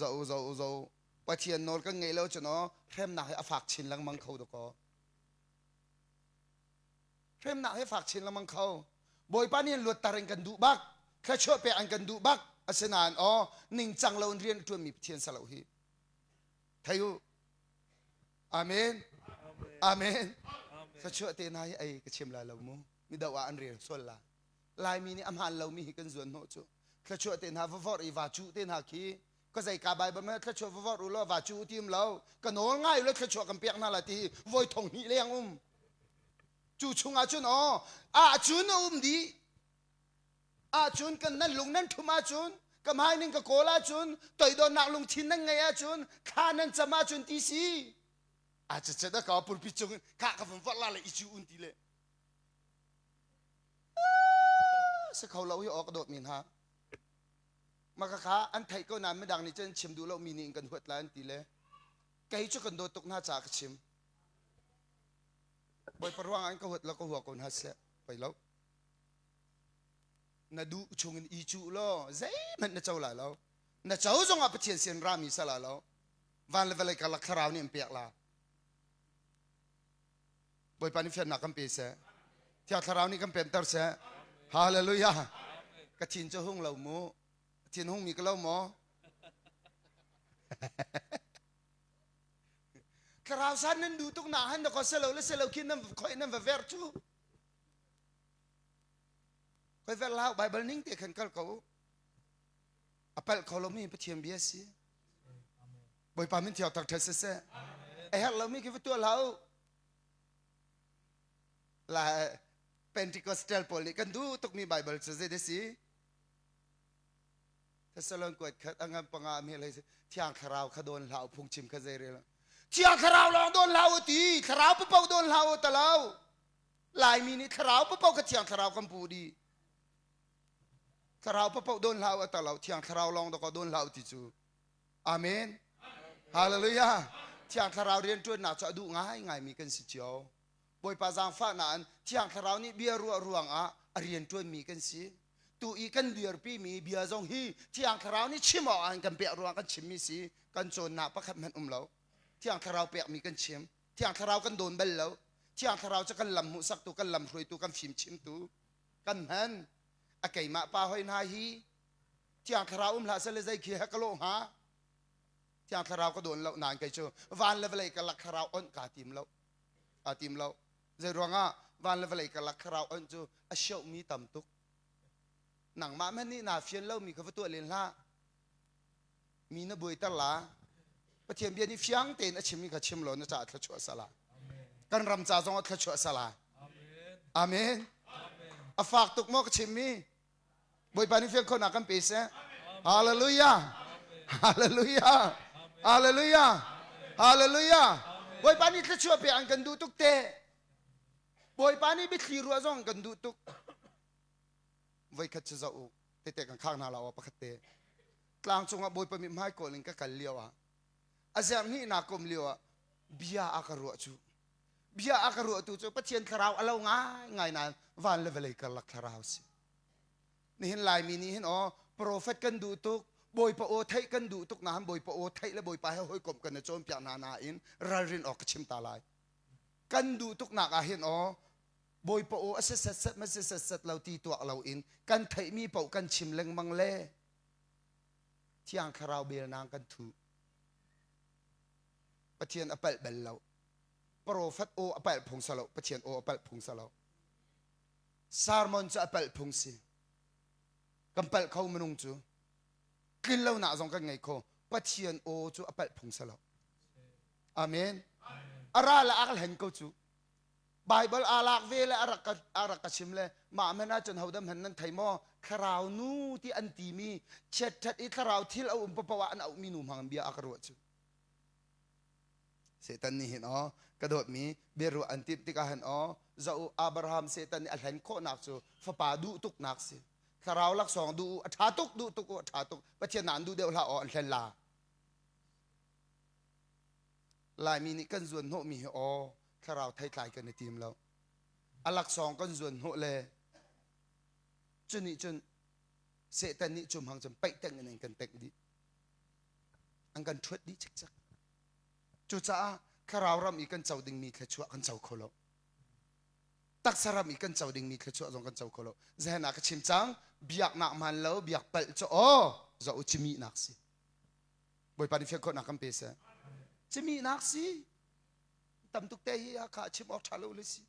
zo zo zo Pathian nawl kan ngeih lo cun aw hremnak hi a fak chin lengmang kho dakaw hremnak hi fak chin lengmang kho Bawipa nih luatter in kan duh bak thluachuah pek an kan duh bak asinain aw ningcang lo in rian a ṭuanmi Pathian sa lo hi thei u amen amen thluachuah te hna hi ei ka chim lai lo mu mido ah an rel sual la Laimi nih a hmaan lomi hi kan zuan hnawh cu thluachuah te hna va vorh i va cuh te hna khi ka zei ka Bible ma thluachuah va vorh u law va cu tim lo ka nawl ngai u law thluachuah kan pek hna la ti voi thong hnih leng um cu chungah cun aw ahcun a um dih ahcun kan nan lung nan ṭhum ahcun ka hmai ning ka kawl ahcun toidornak lungthin nan ngeih ahcun thla nan cam ahcun ti si a cacet a ka pulpit cung kha ka vun vorh la le i cu un ti le si kho lo hi aw ka dawtmi hna maka kha an theih ko nain midang nih cun chim duh lomi nih in kan huat lai an ti le kei cu kan dawt tuk hna caah ka chim Bawipa ruangah in ka huat lo ka hua ko hna seh pei lo na duh chungin i cuh law zeihmanh na co lai lo na co zongah Pathian sin rami sa la lo van le vawlei karlak thlarau nih an pek la Bawipa nih fiannak kan pe seh Thiang Thlarau nih kan pemter seh Hallelujah ka thin cu hung lo mu thin hung mi ka lo maw Thlarau san nan duh tuk na han na ko selo le selo khin nan khoi nan va ver cu khoi ver lau Bible ning te khan kal ko a palh kho lomi Pathian bia si Bawipa min thiang tak ṭhat siseh a herh lomi khi va tuah hlah u la Pentecostal pawl nih kan duh tukmi Bible cu zei si Thessalon kuat khat a ngan panga mi hlei thiang thlarau kha dawn hlah u phungchim kha zei rel thiang thlarau lawng dawn hlah u ti thlarau papo dawn hlah u talo Laimi nih thlarau papo kha thiang thlarau kan pu dih. Thlarau paoh dawn hlah u a tar lo Thiang Thlarau lawng dawkaw dawn hlah u ti cu. Amen. Hallelujah. Thiang Thlarau rianṭuannak cu a duh ngaingaimi kan si cio. Bawipa zaangfahnak in Thiang Thlarau nih bia ruah ruangah a rianṭuanmi kan si. Tu i kan dirpimi bia zong hi Thiang Thlarau nih chim awk ah kan pek ruangah kan chimmi si. Kan cawnnak pakhat hmanh um lo. Thiang Thlarau pekmi kan chim. Thiang Thlarau kan dawn bal lo. Thiang Thlarau cu kan lam hmuhsaktu, kan lam hruaitu, kan fimchimtu kan hman. A keimah pa hoi hna hi Thiang Thlarau um hlah seh le zei khi he ka lawh hnga? Thiang Thlarau ka dawn lo nain kei cu van le vawlei karlak thlarau onh kaa tim lo. Aa tim lo. Zei ruangah van le vawlei karlak thlarau onh cu a siohmi tam tuk. Nangmah hmanh nih naa fian lomi kha va tuah len hlah. Mi na buaiter la. Pathian bia nih fiang tein a chimmi kha chim law na caah thluachuah sala. Kan ram ca zong ah thluachuah sala. Amen. A fak tuk maw ka chimmi? Bawipa nih fian khawhnak kan pe seh. Hallelujah. Hallelujah. Hallelujah. Hallelujah. Bawipa nih thluachuah pek an kan duh tuk te. Bawipa nih biathli ruah zong kan duh tuk. Voikhat cu zoh u. Tete kan khak hna lo pakhat te. Tlang cungah Bawipa mithmai kawl in ka kal lio ah a zerh hnihnak kum lio ah bia a ka ruah cu bia a ka ruahtu cu Pathian thlarau a lo ngaingai nain van le vawlei karlak thlarau si. Nihin Laimi nih hin aw profet kan duh tuk Bawipa aw theih kan duh tuk nain Bawipa aw theih le Bawipa he hawikomh kan i cawnpiak hna nain ralrin awk ka chim ta lai. Kan duh tuk nak ah hin aw Bawipa aw a si setset ma si setset lo ti tuak loin kan theihmi paoh kan chim lengmang le Thiang Thlarau belnang kan thuh. Pathian a palh bal lo. Profet aw a palh phung sa lo. Pathian aw a palh phung sa lo. Sermon cu a palh phung si. Kan palh kho minung cu. Tlin lonak zong kan ngei kho. Pathian aw cu a palh phung sa lo. Amen. A ra le a ka hlen ko cu. Bible aa lak ve le a rak ka, a rak ka chim le mah hmanh ahcun hodam hmanh nan thei maw thlarau nu ti an timi chiatṭhat i thlarau thil a um paoh ah an auhmi nu hmang in bia a ka ruah cu Satan nih hin aw ka dawtmi biaruah an timh tikah hin aw zoh Abraham Satan nih a hlen khawhnak cu fapa duh tuknak si thlarau laksawng duh a ṭha tuk duh tuk a ṭha tuk Pathian na an duh deuh hlah aw an hlen la Laimi nih kan zuan hnawhmi hi aw thlarau theitlai kan i tim lo a laksawng kan zuan hnawh le cu nih cun Satan nih cu hmang cun paih teng in an kan tengh dih an kan ṭhuat dih cikcek cucaah thlarau ram i kan co dingmi thluachuah kan co kho lo taksa ram i kan co dingmi thluachuah zong kan co kho lo zehen ah ka chim cang biaknak hmaan lo biak palh cu aw zoh u cimihnak si Bawipa nih fian khawhnak kan pe seh cimihnak si tam tuk te hi kha chim awk ṭha lo le si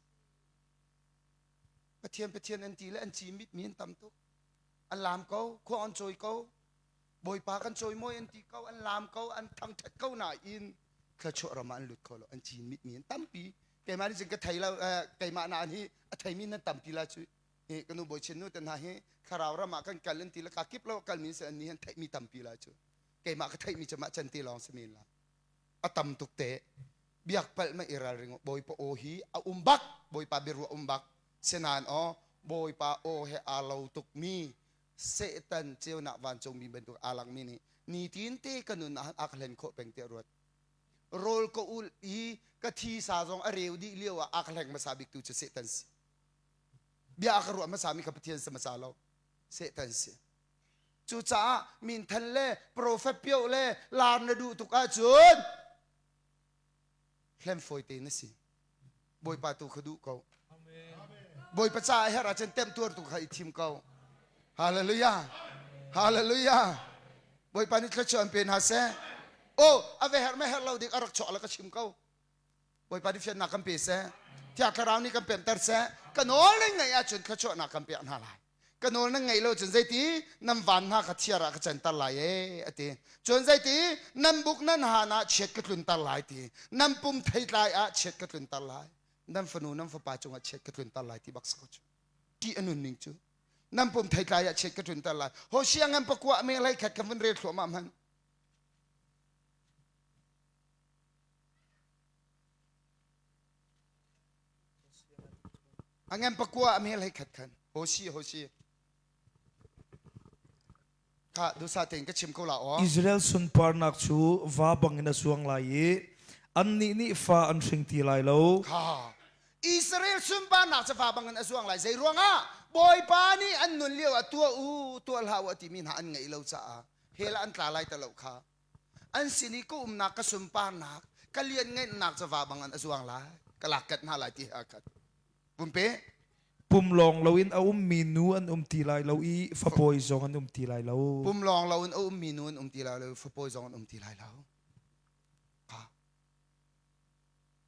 Pathian Pathian an ti le an ci mit mi an tam tuk an laam ko khua an cawi ko Bawipa kan cawimawi an ti ko an laam ko an thangṭhat ko nain thluachuah ram ah an lut kho lo an ci mit mi an tampi keimah nih cun ka thei lo keimah na hi a theimi nan tampi la cu hi ka nu bawi chin nu te hna hi thlarau ram ah kan kal an ti le ka kip lo kal mi se an ni han theihmi tampi la cu keimah ka theihmi cu mah can te lawng si men la a tam tuk te biak palh ma i ralring bawipa aw hi a um bak bawipa biaruah um bak senain aw bawipa aw he aa lo tuk mi Satan ceunak vancungmi bantuk aa langmi nih nitin te ka nun ah a ka hlen khawh peng tiah ruat. Rawl ka ul i ka thi sa zong a reu dih lio ah a ka hleng hmasa bik tu cu Satan si. Bia a ka ruah hmasa mi kha Pathian si hmasa lo. Satan si. Cucaah minthan le profet pio le lar na duh tuk ahcun hlem fawi te na si. Bawipa tu kha duh ko. Bawipa caah herh ahcun temtuar tu kha i thim ko. Hallelujah. Hallelujah. Bawipa nih thluachuah an pe hna seh. Oh, a ve herh me herh lo dik a rak chuak le ka chim ko. Bawipa nih fiannak kan pe seh. Thiang Thlarau nih kan pemter seh. Ka nawl nan ngaih ahcun thluachuahnak kan pek hna lai. Ka nawl nan ngaih lo cun zeiti nan van hna kha thiar ah ka canter lai ee a ti. Cun zeiti nan buk nan han ah chiat ka tlunter lai ti. Nan pum theitlai ah chiat ka tlunter lai. Nan fanu nan fapa cungah chiat ka tlunter lai ti bak si ko cu. Ṭih a nunning cu. Nan pum theitlai ah chiat ka tlunter lai. Hosia ngan pakua me hlei khat kan vun rel thluahmah hmanh. A ngan pakua a mel hei khat khan. Hosi hosi. Kha dusa tein ka chim ko la aw. Israel sunparnak cu va bangin a zuang lai i annih nih fa an hring ti lai lo. Kha Israel sunparnak cu va bangin a zuang lai. Zei ruangah? Bawipa nih an nun lio ah tuah u, tuah hlah u a timi hna an ngeih lo caah hell ah an tla lai ti lo kha. An sin i ka umnak ka sunparnak, ka lianngeihnak cu va bangin a zuang lai. Ka lak kat hna lai ti he aa khat. Pumpe. Pum lawng loin a ummi nu an um ti lai lo i fapawi zong an um ti lai lo. Pum lawng loin a ummi nu an um ti lai lo, fapawi zong an um ti lai lo. Kha.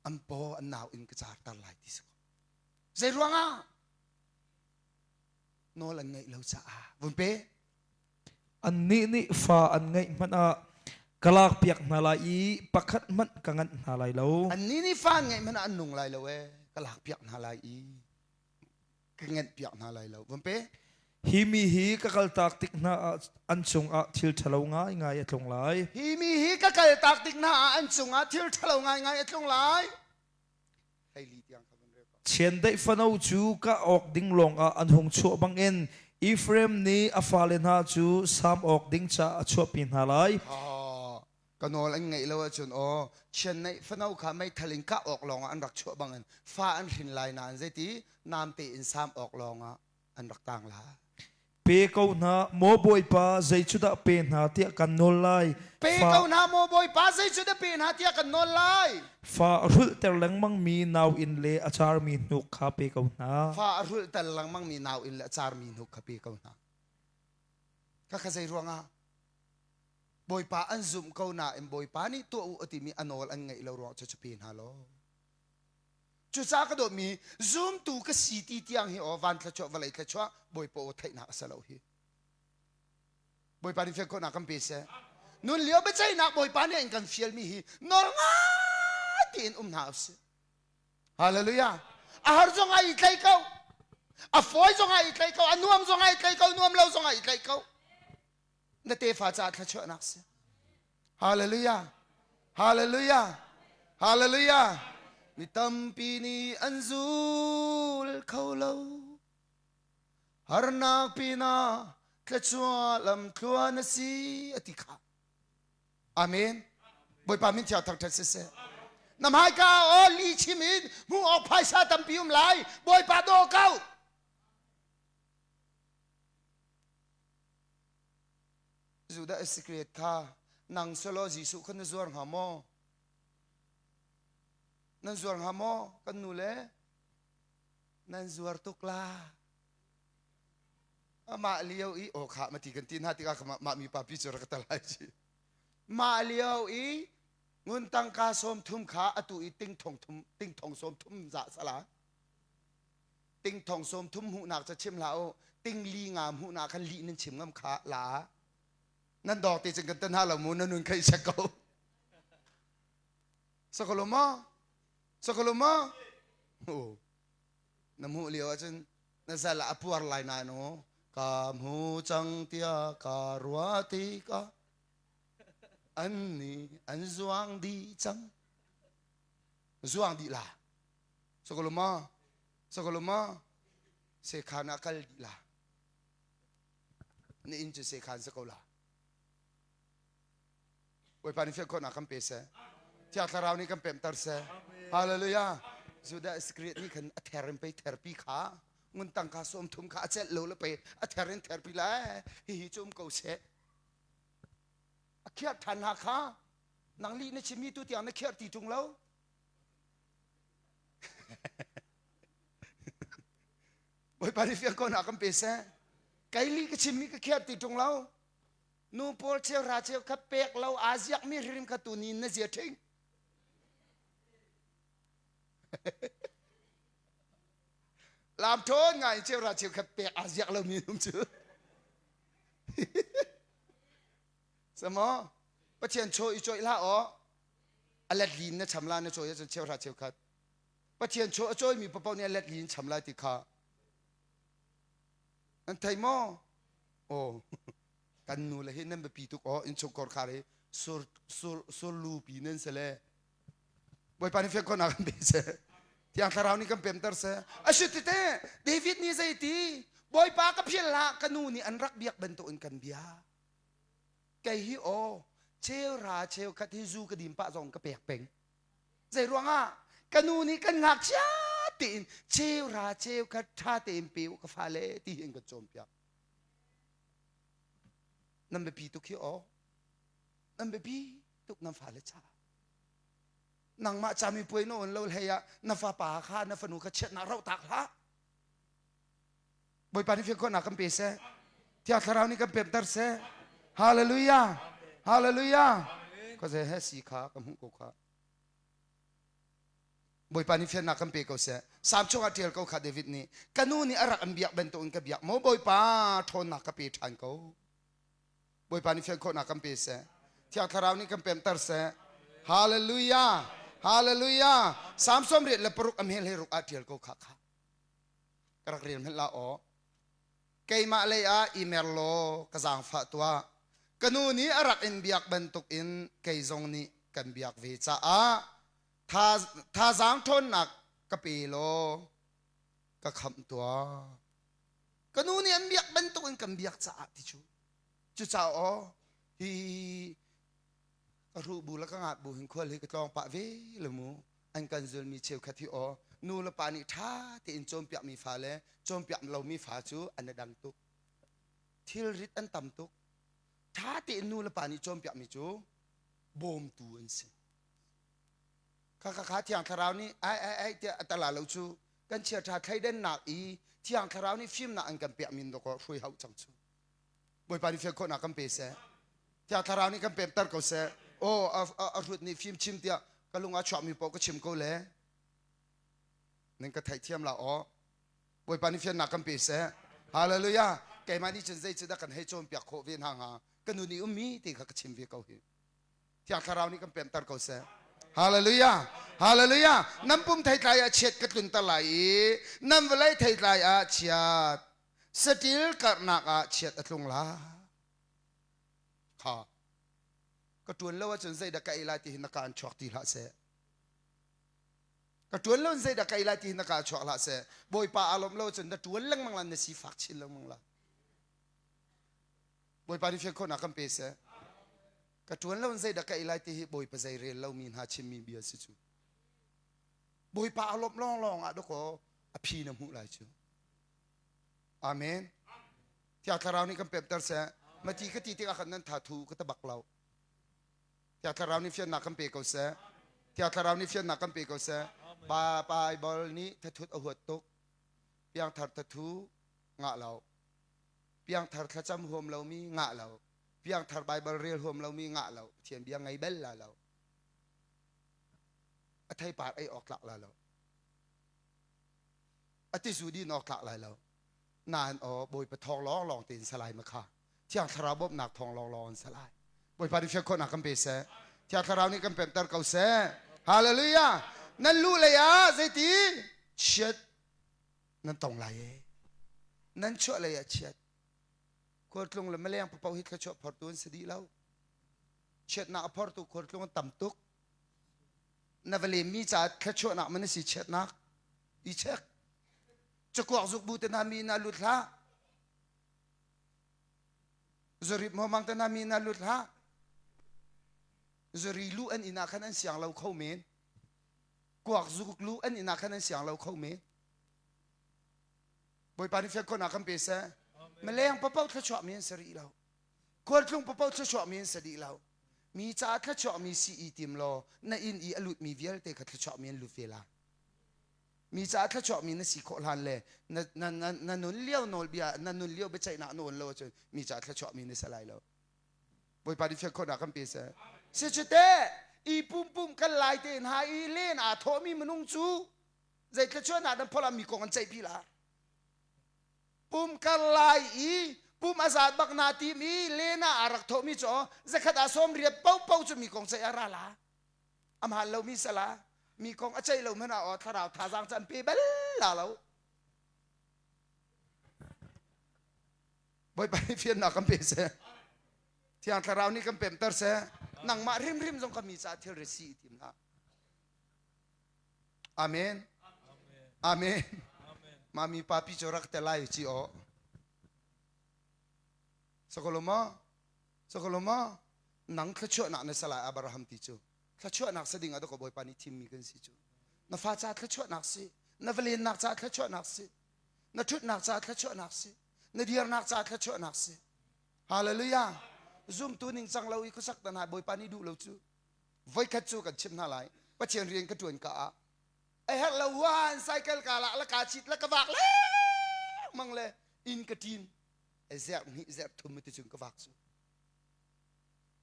An paw an nau in ka carter lai ti si ko. Zei ruangah? Nawl an ngaih lo caah. Vun pe. Annih nih fa an ngeih hmanh ah ka lakpiak hna lai i pakhat hmanh ka nganh hna lai lo. Annih nih fa an ngeih hmanh ah an nung lai lo ee. Ka lakpiak hna lai i ka ngenhpiak hna lai lo. Van pe. Hi mi hi ka kaltak tik hna ah an cungah thil ṭhalo ngaingai a tlung lai. Hi mi hi ka kaltak tik hna ah an cungah thil ṭhalo ngaingai a tlung lai. Chiandeih fano cu kah awk ding lawngah an hung chuah bangin Efraim nih a fale hna cu sam awk ding caah a chuahpi hna lai. Ka nawl an ngaih lo ahcun aw chiandeih fano kha meithal in kah awk lawngah an rak chuah bangin fa an hrin lai nain zeiti namte in sam awk lawngah an rak tang lai. Pe ko hna, maw Bawipa, zei cu dah pe hna tiah kan nawl lai. Pe ko hna, maw Bawipa, zei cu dah pe hna tiah kan nawl lai. Fa a hrulhter lengmangmi nauinn le a carmi hnuk kha pe ko hna. Fa a hrulhter lengmangmi nauinn le a carmi hnuk kha pe ko hna. Khakha zei ruangah? Bawipa an zumh ko nain Bawipa nih tuah u a timi a nawl an ngaih lo ruangah cucu pe hna law. Cucaah ka dawtmi zumtu ka si ti tiang hi aw van thluachuah vawlei thluachuah Bawipa aw theihnak a si lo hi. Bawipa nih fian khawhnak kan pe seh. Nun lio biaceihnak Bawipa nih an kan fialmi hi nawl ngai tein um hna usih. Hallelujah. A har zong ah i tlai ko. A fawi zong ah i tlai ko. A nuam zong ah i tlai ko. Nuam lo zong ah i tlai ko. Na tefa caah thluachuahnak si. Hallelujah. Hallelujah. Hallelujah. Mi tampi nih an zul kho lo. Harnak pinah thluachuah lamthluan a si a ti kha. Amen. Bawipa min thiang thangṭhat siseh. Na hmaika aw li chim in hmuh awk phaisa tampi um lai. Bawipa daw ko. Judah Iskariot kha nang selaw Jesuh kha na zuar hnga maw? Nan zuar hnga maw kan nu le? Nan zuar tuk la. Amah lio i aw kha mati kan ti hna tikah mah mi pa pi cu rak ka tal lai ci. Mah lio i ngun tangka sawm thum kha atu i ting thong thum ting thong sawm thum za sala. Ting thong sawm thum hmuhnak ca chim hlah u ting li nga hmuhnak khan lih nan chim ngam kha la nan dawk te cun kan tan ha lo mu na nun khei sek ko sakolo ma sakolo ma na hmuh lio ahcun na zal ah a puar lai na no ka hmu cang tiah ka ruah tikah an ni an zuang dih cang zuang dih la Sakolo ma? Sakolo ma? Sekhan ah kal dih la. Na inn cu sekhan si ko la. Bawipa nih fian khawhnak kan pe seh. Thiang Thlarau nih kan pemter seh. Hallelujah. Judah Iscariot nih khan a ther in pei therpi kha ngun tangka sawm thum kha a celh lo le pei a ther in therpi lai hihi cu um ko seh. A khiar than hna kha nang lih na chimmi tu tiang na khiar ti ṭung lo. Bawipa nih fiang ko na kan pe seh. Kei li ka chimmi ka khiar ti ṭung lo. Nu pawl cheu ra cheu kha pek lo aa ziakmi hrim kha tu ni na zia ṭhing. Lam ṭhawn ngai cheu ra cheu kha pek aa ziak lomi num cu. Samo Pathian chaw i cawih hlah aw. A let lin na cham la na cawi ahcun cheuhra cheukhat. Pathian chaw a cawimi paoh nih a let lin cham lai ti kha nan thei maw? Aw kan nu le hi nan biapi tuk aw innchungkhar khar hi sur sur surlu pi nan si le Bawipa nih fiang khawhnak kan pe seh. Thiang Thlarau nih kan pemter seh. A si tete David nih zei ti Bawipa ka philh hlah ka nu nih an rak biak bantukin kan bia. Kei hi aw cheuhra cheukhat hi zu ka dim pah zong ka pek peng. Zei ruangah ka nu nih kan ngakchia tein cheuhra cheukhat ṭha tein pe u ka fale ti hin kan cawnpiak. Nan biapi tuk hi aw. Nan biapi tuk nan fale caah. Nangmah camipuai na on lo hlei ah na fapa kha na fanu kha chiatnak rauh tak hlah. Bawipa nih fiang khawhnak kan pe seh. Thiang Thlarau nih kan pemter seh. Hallelujah. Hallelujah. Khuazei he si kha ka hmuh ko kha. Bawipa nih fiannak kan pe ko seh. Salm chungah ṭial ko kha David nih ka nu nih a rak in biak bantukin ka biak maw Bawipa ṭhawnnak ka pe ṭhan ko. Bawipa nih fian khawhnak kan pe seh. Thiang Thlarau nih kan pemter seh. Hallelujah. Hallelujah. Salm 96 a hmel he ruk ah ṭial ko kha kha. Ka rak rel hmanh la aw. Keimah lei ah i mer law ka zaangfah tuah. Ka nu nih a rak in biak bantukin kei zong nih kan biak ve caah thazaang ṭhawnnak ka pe law ka khamh tuah. Ka nu nih an biak bantukin kan biak caah ti cu. Cucaah aw hi ka hruh bu le ka ngat bu hin khual hi ka tlawng pah ve le mu. An kan zulmi cheukhat hi aw nu le pa nih ṭha tein cawnpiakmi fa le cawnpiak lomi fa cu an i dang tuk. Thilrit an tam tuk. Ṭha tein nu le pa nih cawnpiakmi cu bawmtu an si. Kha kha kha Thiang Thlarau nih ai ai ai tiah a tala lo cu kan chiaṭha thleidannak i Thiang Thlarau nih fimnak an kan pekmi dawkaw hruai hauh cang cu. Bawipa nih fian khawhnak kan pe seh. Thiang Thlarau nih kan pemter ko seh. Aw a hrut nih fim chim tiah ka lung ah chuakmi paoh ka chim ko le. Nan ka theihthiam la aw. Bawipa nih fiannak kan pe seh. Hallelujah. Keimah nih cun zei cu dah kan hei cawnpiak khawh ve hna hnga. Ka nun i ummi ti kha ka chim ve ko hi. Thiang Thlarau nih kan pemter ko seh. Hallelujah. Hallelujah. Nan pum theitlai ah chiat ka tlunter lai i nan vawlei theitlai ah chiat saṭil karhnak ah chiat a tlung lai. Kha ka ṭuan lo ahcun zeidah ka ei lai ti hi na ka an chuak ti hlah seh. Ka ṭuan lo in zeidah ka ei lai ti hi na ka chuak hlah seh. Bawipa aa lawmh lo ahcun na ṭuan lengmang lai na sifak chin lengmang lai. Bawipa nih fian khawhnak kan pe seh. Ka ṭuan lo in zeidah ka ei lai ti hi Bawipa zei rel lomi hna chimmi bia si cu. Bawipa aa lawmh lawnglawng ah dawkaw a phi na hmuh lai cu. Amen. Thiang Thlarau nih kan pemter seh. Mati ka ti tikah khan nan tha thu ka ta bak lo. Thiang Thlarau nih fiannak kan pe ko seh. Thiang Thlarau nih fiannak kan pe ko seh. Pa Bible nih thathut a huat tuk. Piangthar thathu ngah lo. Piangthar thlacam huam lomi ngah lo. Piangthar Bible rel huam lomi ngah lo. Pathian bia ngei bel la lo. A theipar ei awk tlak la lo. A tizu din awk tlak lai lo. Nain aw Bawipa thawng lawng lawng tein salai ma kha. Thiang Thlarau bawmhnak thawng lawng lawng in salai. Bawipa nih fian khawhnak kan pe seh. Thiang Thlarau nih kan pemter ko seh. Hallelujah. Nan lu lei ah zeiti chiat nan tong lai e. Nan chuah lei ah chiat. Khualtlung le maleng papoh hi thluachuah phortu an si dih lo. Chiatnak a phortu khualtlung an tam tuk. Na va lemmi caah thluachuahnak man a si chiatnak. I check. Cakuak zuk bu te hna mi na lut hlah. Zarip momang te hna mi na lut hlah. Zari lu an inn ah khan an siang lo kho men. Kuak zuk lu an inn ah khan an siang lo kho men. Bawipa nih fian khawhnak kan pe seh. Maleng papoh thluachuah mi an si rih lo. Khualtlung papoh thluachuah mi an si dih lo. Mi caah thluachuah mi si i tim law na inn i a lut mi vialte kha thluachuah mi an lut ve lai. Mi caah thluachuah mi na si khawh hlan le na, na, na, na nun lio nawlbia na nun lio biaceihnak na on lo ahcun mi caah thluachuah mi na si lai lo. Bawipa nih fian khawhnak kan pe seh. Si cu teh i pum kan lai te hna i len aa thawhmi minung cu zei thluachuahnak nan pholh ah mi kong an ceihpi la. Pum kar lai i pum a zat bak na tim i len ah aa rak thawhmi cu zakhat ah sawm riat paohpaoh cu mi kong ceih a ra la. A hmaan lomi sala mi kong a ceih lo hmanh ah aw thlarau thazaang cu an pe bal la lo. Bawipa nih fiannak kan pe seh. Thiang Thlarau nih kan pemter seh. Nangmah hrimhrim zong ka mi caah thilri si i tim hlah. Amen. Amen. Mami papi cu rak te lai ci aw. Sakolo ma? Sakaloma nang thluachuahnak na salai Abraham ti cu thluachuahnak sa ding ah ka Bawipa nih thimmi kan si cu. Na fa ca thluachuahnak si, na valennak ca thluachuahnak si, na ṭhutnak ca thluachuahnak si, na dirnak ca thluachuahnak si. Hallelujah. Zumtu ning cang lo i khuasak tan hai Bawipa nih duh lo cu. Voikhat cu kan chimh hna lai. Pathian rian ka ṭuan ka ah a herh lo huan cycle ka la la ka chit la ka vak lengmang le inn ka ṭin zerh hnih zerh thum ti cun ka vak cu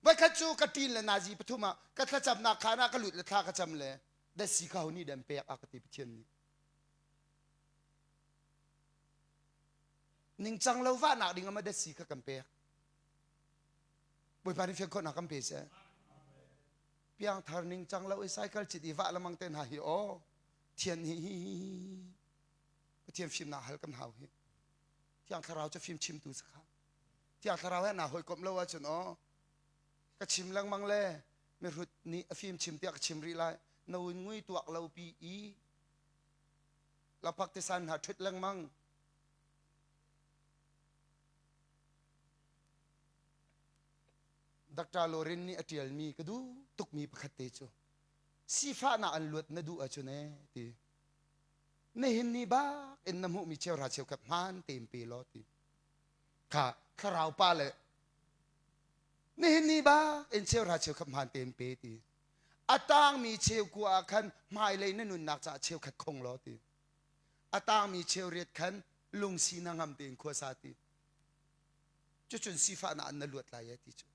voikhat cu ka ṭin le nazi pathum ah ka thlacamnak khaan ah ka lut le thla ka cam le datsi kha ho nih dan pek a ka ti Pathian nih ningcang lo vahnak ding ama datsi kha kan pek Bawipa nih fian khawhnak kan pe seh piangthar ningcang lo i cycle cit i vah lamang te hna hi aw thian hi hi Pathian fimnak hal kan hau hi Thiang Thlarau cu fim chimtu si kha. Thiang Thlarau he naa hawikomh lo ahcun aw ka chim lengmang le mihrut nih a fim chim tiah ka chim rih lai. Na un ngui tuak lo pi i lapak tisan hna ṭhut lengmang. Dr. Lorin nih a ṭialmi ka duh tukmi pakhat te cu sifahnak an luat na duh ahcun ee ti. Nihin ni bak in na hmuhmi cheuhra cheukhat hmaan tein pe law ti kha thlarau pa le nihin ni bak in cheuhra cheukhat hmaan tein pe ti a tangmi cheukua ah khan hmailei na nunnak caah cheukhat khong law ti a tangmi cheuriat khan lungsi na ngam tein khuasa ti cucun sifahnak an na luat lai e ti cu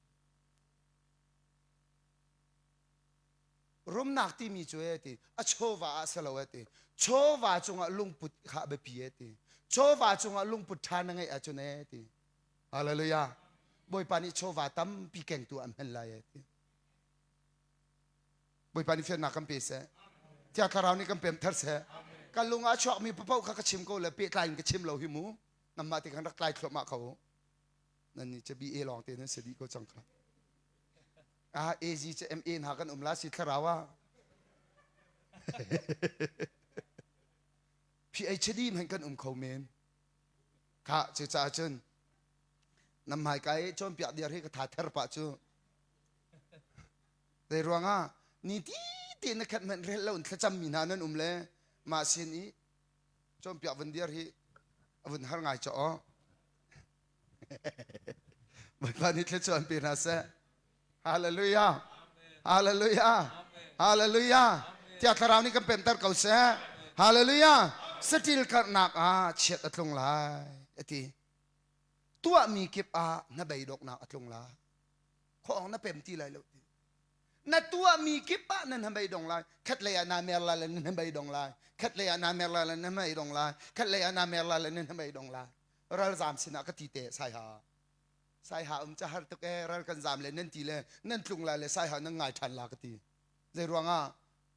Rumnak timi cu e ti a chawva ah si lo e ti chawva cungah lungput kha a biapi e ti chawva cungah lungput ṭha na ngeih ahcun e ti hallelujah Bawipa nih chawva tampi kengtu an hman lai e ti Bawipa nih fiannak kan pe seh Thiang Thlarau nih kan pem thar seh ka lung ah chuakmi papoh kha ka chim ko le pehtlai in ka chim lo hi mu namah ti kan rak tlai thluahmah ko nan nih cu BA lawng te nan si dih ko cang kha Ah, AZ cu MA hna kan um la si thlarau ah. PhD hmanh kan um kho men. Kha cucaah cun nam hmai kai cawnpiak diar hi ka tha ther pah cu. Zei ruangah ni ti te na khat hmanh rel lo in thlacam mi hna nan um le mah sin i cawnpiak vun diar hi a vun har ngai chaw. Bawipa nih thluachuah an pe hna seh. Hallelujah. Hallelujah. Hallelujah. Tiah thlarau nih kan pemter ko seh. Hallelujah. Satil karhnak ah chiat a tlung lai a ti. Tuahmi kip ah na beidoknak a tlung lai. Khuaawng na pem ti lai lo ti. Na tuahmi kip ah nan hnabei dong lai. Khat lei ah naa mer lai le nan hnabei dong lai. Khat lei ah naa mer lai le nan hnabei dong lai. Khat lei ah naa mer lai le nan hnabei dong lai. Ralzam sinah ka ti te saiha. Saiha um ca har tuk ee ral kan zam le nan ti le nan tlung lai le saiha nan ngai ṭhan la ka ti. Zei ruangah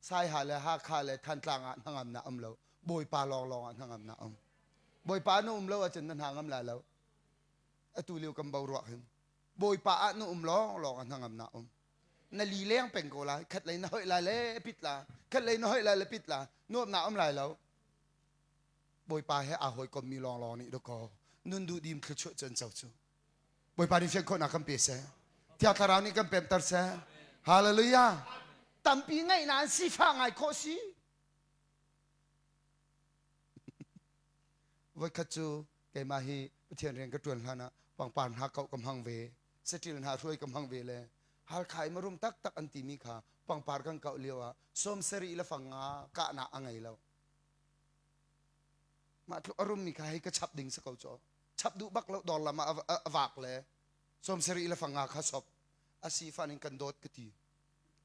Saiha le Hakha le Thantlang ah hnangamnak um lo. Bawipa lawnglawng ah hnangamnak um. Bawipa na um lo ahcun na hna ngam lai lo. Atu lio kan boruak hin. Bawipa ah na um lawnglawng ah hnangamnak um. Na li leng peng ko lai. Khat lei na hoih lai le pit la. Khat lei na hoih lai le pit la. Nuamnak um lai lo. Bawipa he aa hawikommi lawnglawng nih dakaw nun duhdim thluachuah cu an co cu. Bawipa nih fian khawhnak kan pe seh. Thiang Thlarau nih kan pemter seh. Hallelujah. Tampi ngaih nain sifah ngai khawh si. Voikhat cu keimah hi Pathian rian ka ṭuan hlan ah pangpar hna kauh ka hmang ve, saṭil hna hruai ka hmang ve le Halkha i marum taktak an timi kha pangpar kan kauh lio ah sawm sarih le fang nga kahnak a ngei lo. Mah tluk a rummi kha hei ka chap ding si ko cu. Chap duh bak lo dawr lam ah a vak le sawm sarih le fanga kha sop. A si fan in kan dawt ka ti.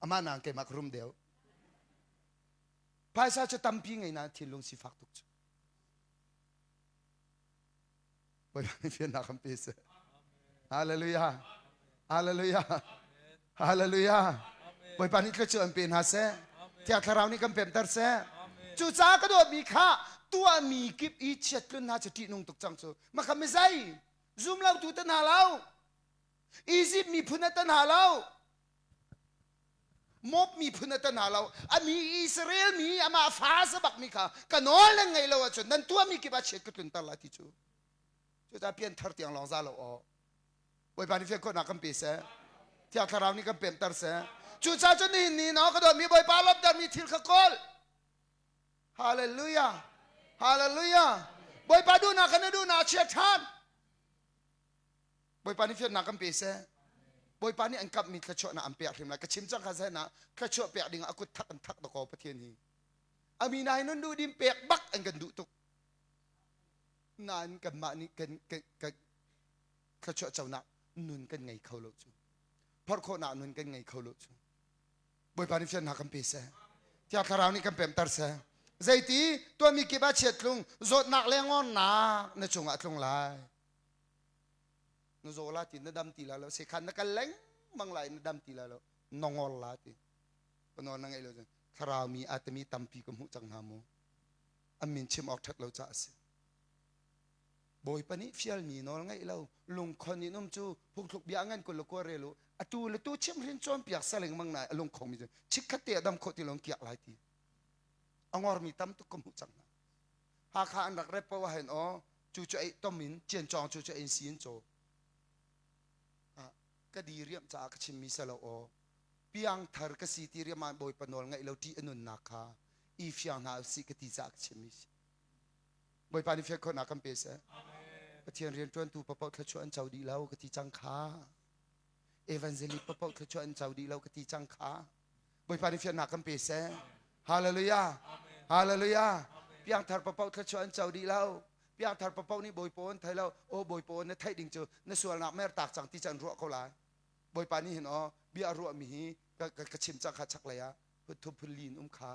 Amah nain keimah ka rum deuh. Phaisa cu tampi ngei nain thinlung sifak tuk cu. Bawipa nih fiannak kan pe seh. Hallelujah. Hallelujah. Hallelujah. Bawipa nih thluachuah an pe hna seh. Thiang Thlarau nih kan pemter seh. Cucaah ka dawtmi kha tuahmi kip i chiat tlun hna cu ṭihnung tuk cang cu. Maka mizei zum lo tu te hna lo. Egypt miphun a te hna lo. Moab miphun a te hna lo. A mi Israel mi amah fa sabak mi kha ka nawl nan ngaih lo ahcun nan tuahmi kip ah chiat ka tlunter lai ti cu. Cucaah pianthar tiang lawng za lo aw. Bawipa nih fian khawhnak kan pe seh. Thiang Thlarau nih kan pemter seh. Cucaah cun nihin ni na ka dawtmi Bawipa lawmhtermi thil kha kawl. Hallelujah. Hallelujah. Bawipa duhnak kha na duhnak a chia ṭhan. Bawipa nih fiannak kan pe seh. Bawipa nih an kamhmi thluachuahnak an pek hrim lai. Ka chim cang kha seh na thluachuah pek ding ah a kut thak an thak dakaw Pathian hi. Amina hi nun duh dim pek bak an kan duh tuk. Nain kanmah nih kan kan kan thluachuah conak nun kan ngei kho lo cu. Phorh khawhnak nun kan ngei kho lo cu. Bawipa nih fiannak kan pe seh. Thiang Thlarau nih kan pemter seh. Zeiti tuahmi kip ah chiat tlung zawtnak le ngornak na cungah tlung lai. Na zaw la ti na dam ti la lo sekhan na kal lengmang lai na dam ti la lo na ngor la ti. Panaw na ngeih lo cun thlarau mi a timi tampi ka hmuh cang hna mu. An min chim awk ṭhat lo caah a si. Bawipa nih fialmi nawl ngaih lo lungkhon in um cu phungthluk bia ngan kul le kua rel u atu le tu chimhrin cawnpiak salengmang nai a lungkhong mi cu chikkhat te a dam khawh ti lo kiak lai ti a ngormi tam tuk ka hmuh cang hna Hakha an rak rep poah hin aw cu cu ei tom in ciancawng cu cu ein si in caw ka di riam caah ka chimmi salo aw piangthar ka si ti riam ah Bawipa nawl ngaih lo ṭih a nunnak kha i fiang hna usih ka ti caah ka chimmi si Bawipa nih fian khawhnak kan pe seh. Pathian rianṭuantu papaoh thluachuah an co dih lo ka ti cang kha. Evangelist papaoh thluachuah an co dih lo ka ti cang kha. Bawipa nih fiannak kan pe seh. Hallelujah. Hallelujah. Piangthar papaoh thluachuah an co dih lo. Piangthar papaoh nih Bawipa an thei lo. Aw Bawipa na theih ding cu na sualnak mertak cang ti cu an ruah ko lai. Bawipa nih hin aw bia a ruahmi hi ka, ka, ka chim cang kha chaklei ah phun thum phun li in um kha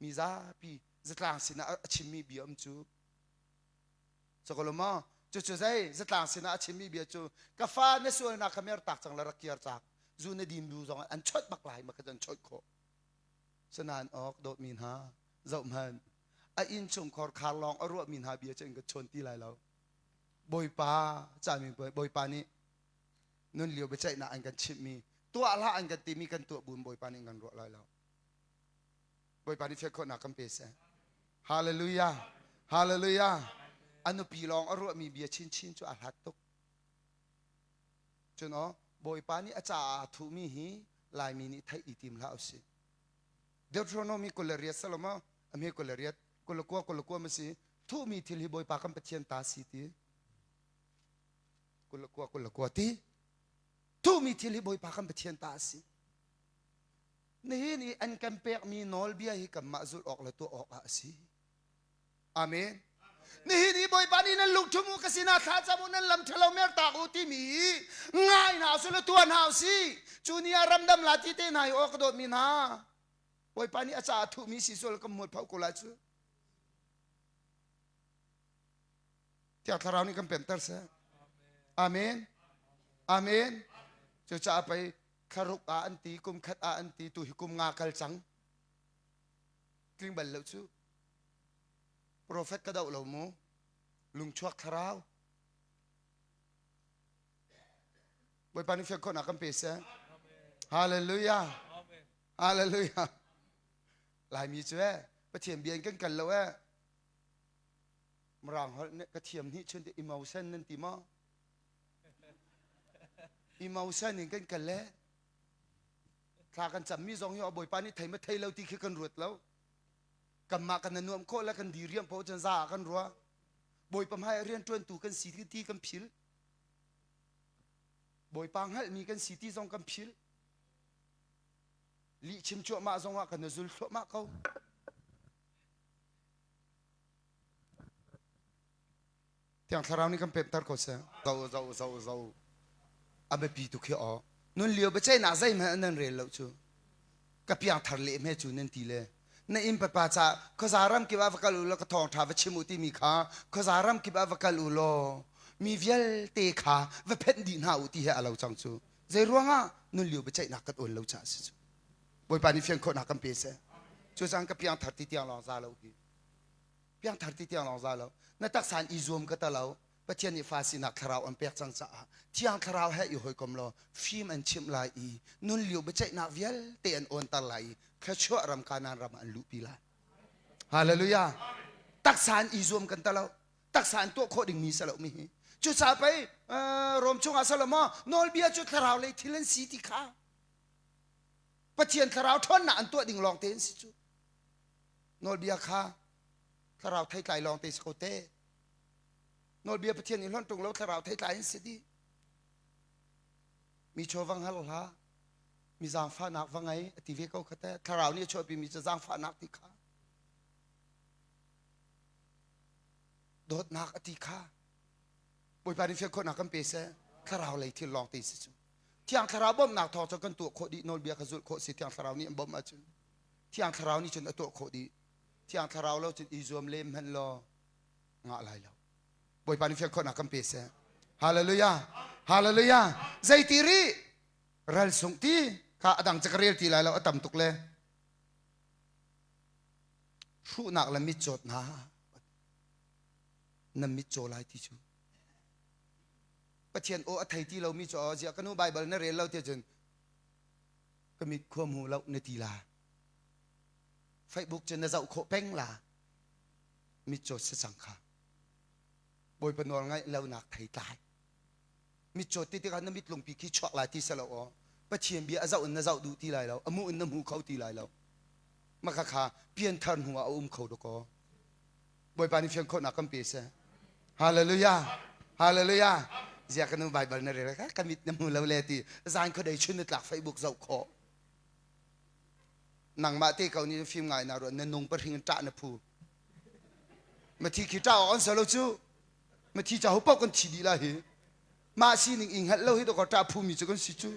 mi zapi zatlang sinah a chimmi bia um cu Sokolo maw cucu zei zatlang sinah a chimmi bia cu ka fa na sualnak kha mertak cang la rak kiar cak zu na din bu zong an choih bak lai ma kha an choih khawh sanain awk dawtmi hna zoh hmanh a inn chungkhor khar lawng a ruahmi hna bia cu in ka chawn ti lai lo bawipa cami bawipa nih nun lio biaceihnak an kan chimhmi tuah hlah an kan timi kan tuah buin bawipa nih kan ruah lai lo Bawipa nih fian khawhnak kan pe seh. Hallelujah. Hallelujah. A nupi lawng a ruahmi bia chinchin cu a hlat tuk. Cun aw, Bawipa nih a caah aa thuhmi hi Laimi nih theih i tim hlah usih. Deuteronomy 28 Salomo a hme 28 29 29 ma si thuhmi thil hi Bawipa kan Pathian ta si ti 29 29 ti thuhmi thil hi Bawipa kan Pathian ta a si. Nihin i an kan pekmi nawlbia hi kanmah zulh awk le tuah awk ah a si. Amen. Nihin i Bawipa nih nan lungṭhum u ka sinah thla cam u nan lam ṭhalo mertak u timi hi ngai hna usih law tuah hna usih. Cu ni ah ramdam la ti te hna hi aw ka dawtmi hna. Bawipa nih a caah thuhmi si sual kan mualpho ko lai cu. Tiang Thlarau nih kan pemter seh. Amen. Amen. Cucaah pei thlaruk ah an ti kum khat ah an ti tu hi kum nga kal cang tling bal lo cu profet ka doh lo mu lungchuak thlarau Bawipa nih fian khawhnak kan pe seh hallelujah hallelujah Laimi cu eh Pathian bia in kan kal lo eh Mirang holh ka thiam hnih chun te emotion nan ti maw Emotion in kan kal le thla kan cammi zong hi Bawipa nih thei ma thei lo ti khi kan ruat lo. Kanmah kan nuam khawh le kan diriam poh cun za ah kan ruah. Bawipa hmai ah rianṭuantu kan si ti kan phil. Bawipa hngalhmi kan si ti zong kan phil. Lih chim cuahmah zong ah kan zul thluahmah ko. Thiang Thlarau nih kan pemter ko seh. Zo zo zo zo a biapi tuk hi aw. Nun lio biaceihnak zeihmanh nan rel lo cu. Ka piangthar leh hme cu nan ti le. Na inn papa ca khuaza ram kip ah va kal u law ka thawngṭha va chim u timi kha khuaza ram kip ah va kal u law mi vialte kha va phenh dih hna u ti he a lo cang cu. Zei ruangah nun lio biaceihnak kan awn lo caah a si cu. Bawipa nih fian khawhnak kan pe seh. Cucaah ka piangthar ti tiang lawng za lo hi. Piangthar ti tiang lawng za lo. Na taksa in i zuam ka ta lo. Pathian nih fa sinak thlarau an pek cang caah Thiang Thlarau he i hawikom law fim an chimh lai i nun lio biaceihnak vialte an awnter lai i thluachuah ram Kanaan ram ah an luhpi lai. Hallelujah. Taksa in i zuam kan ta lo. Taksa in tuah khawh dingmi si lo mi hi. Cucaah pei Rom chungah Salomo nawlbia cu thlarau lei thil an si ti kha Pathian thlarau ṭhawnnak an tuah ding lawng te an si cu. Nawlbia kha thlarau theitlai lawng te si ko te. Nawlbia Pathian nih hlonh ṭung lo thlarau theitlai an si dih. Mi chaw va hngal hlah, mi zaangfahnak va ngei a ti ve ko kha teh. Thlarau nih a chuahpimi cu zaangfahnak ti kha. Dawtnak a ti kha. Bawipa nih fian khawhnak kan pe seh. Thlarau lei thil lawng te si cu. Thiang Thlarau bawmhnak thawng cun kan tuah khawh dih nawlbia kha zulh khawh si Thiang Thlarau nih an bawmh ahcun. Thiang Thlarau nih cun a tuah khawh dih. Thiang Thlarau lo cun i zuam lem hmanh law ngah lai lo. Bawipa nih fian khawhnak kan pe seh. Hallelujah. Hallelujah. Zeiti rih? Ral sung ti kha a dang cu ka rel ti lai lo a tam tuk le. Hruhnak le mitcawt hna na mitcaw lai ti cu. Pathian aw a thei ti lomi cu aw ziah ka nu Baibal na rel lo tiah cun ka mit khua hmu lo na ti la. Facebook cu na zoh khawh peng la. Mitcaw si cang kha. Bawipa nawl ngaih lonak thei tlai. Mitcaw ti tikah na mit lungpi khi chuak lai ti selo aw. Pathian bia a zoh in na zoh duh ti lai lo. A mu in na hmu kho ti lai lo. Maka kha pianthar hnu ah a um kho dawkaw. Bawipa nih fian khawhnak kan pe seh. Hallelujah. Hallelujah. Zia ka nu Bible na rel ka ka mit na hmu lo le ti zan khuadei chun na tlak Facebook zoh khawh. Nangmah te ko nih fim ngai na ruah na nung pahring in ṭah na phu. Mathi khi ṭah awk an so lo cu. Mathi ca ho paoh kan thi dih la hi. Mah sining i hngalh lo hi dawkaw ṭah phu mi cu kan si cu.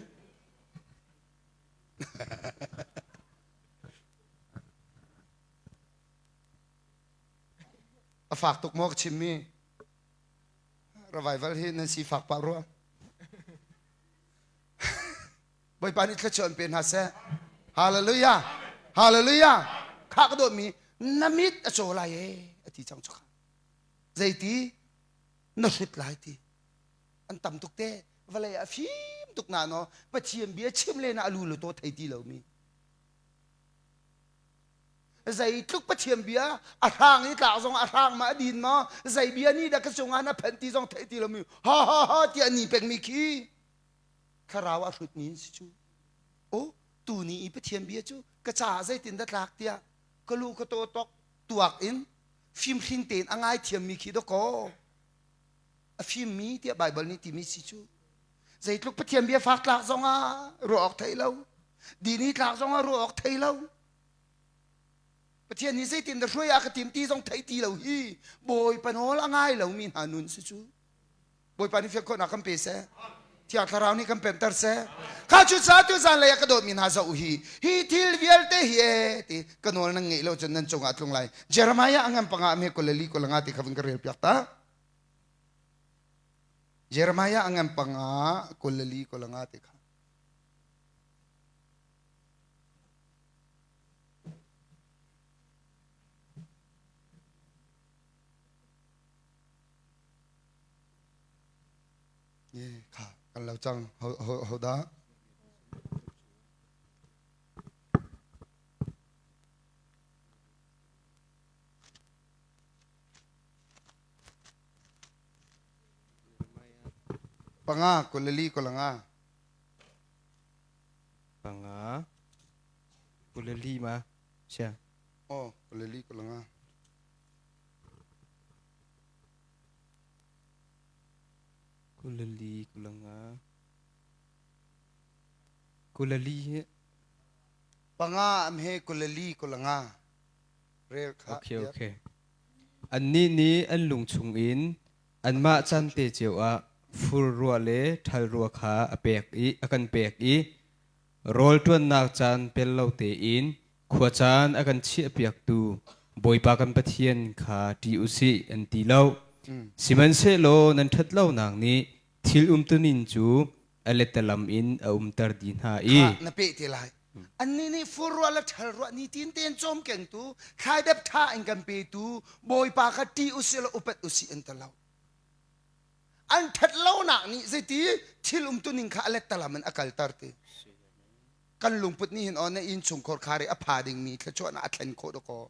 A fak tuk maw ka chimmi? Revival hi nan si fak pah rua. Bawipa nih thluachuah an pe hna seh. Hallelujah. Hallelujah. Kha ka dawtmi na mit a caw lai ee a ti cang cu kha. Zeiti na hrut lai ti. An tam tuk te vawlei a fim tuk na no Pathian bia chim le na alu lu to thei ti lomi. Zeitluk Pathian bia a hrang i tlak zong a hrang ma a din maw zei bia nih dah ka cungah na phanh ti zong theih ti lomi ha ha ha tiah ni pengmi khi thlarau a hrutmi in si cu. O tu ni i Pathian bia cu ka caah zeitin dah tlak tiah ka lu ka taw tok tuak in fimhring tein a ngaithiammi khi dawkaw a fimmi tiah Baibal nih timi si cu. Zeitluk Pathian bia fak tlak zongah ruah awk thei lo dini tlak zongah ruah awk thei lo Pathian nih zeitin dah hruai a ka tim ti zong theih ti lo hi Bawipa nawl a ngai lomi hna nun si cu. Bawipa nih fian khawhnak kan pe seh. Thiang Thlarau nih kan pemter seh. Kha cu ca tu zan lei ah ka dawtmi hna zoh hi hi thil vialte hi e ti ka nawl nan ngeih lo cun nan cungah tlung lai. Jeremiah a ngan panga me kulali kulanga ti kha vun ka rel piak ta. Jeremiah a ngan panga kulali kulanga ti kha. Kha kan lo cang ho ho ho dah panga kulali kulanga Panga. 25 sia. Oh, 24 25. 24 25. 24 hi. Panga am he 24 25. Rel kha. Okay, okay. Annih nih an lung chungin anmah caan te cio ah fur ruah le ṭhal ruah kha a pek i a kan pek i rawl ṭuannak caan pel lo tein khua caan a kan chiahpiaktu Bawipa kan Pathian kha ṭih u sih an ti lo. Sihmanhsehlaw nan ṭhat lonak nih thil umtuning cu a letalam in a umter dih hna i Kha na peh te lai. Annih nih fur ruah le ṭhal ruah nitin tein cawmkengtu, thlaidep ṭha in kan petu Bawipa kha ṭih usih law upat usih an ti lo. An ṭhat lonak nih zeiti thil umtuning kha a lettalam in a kalter ti. Kan lungput nih hin aw na innchungkhar khar i a pha dingmi thluachuahnak a thlen khawh dawkaw.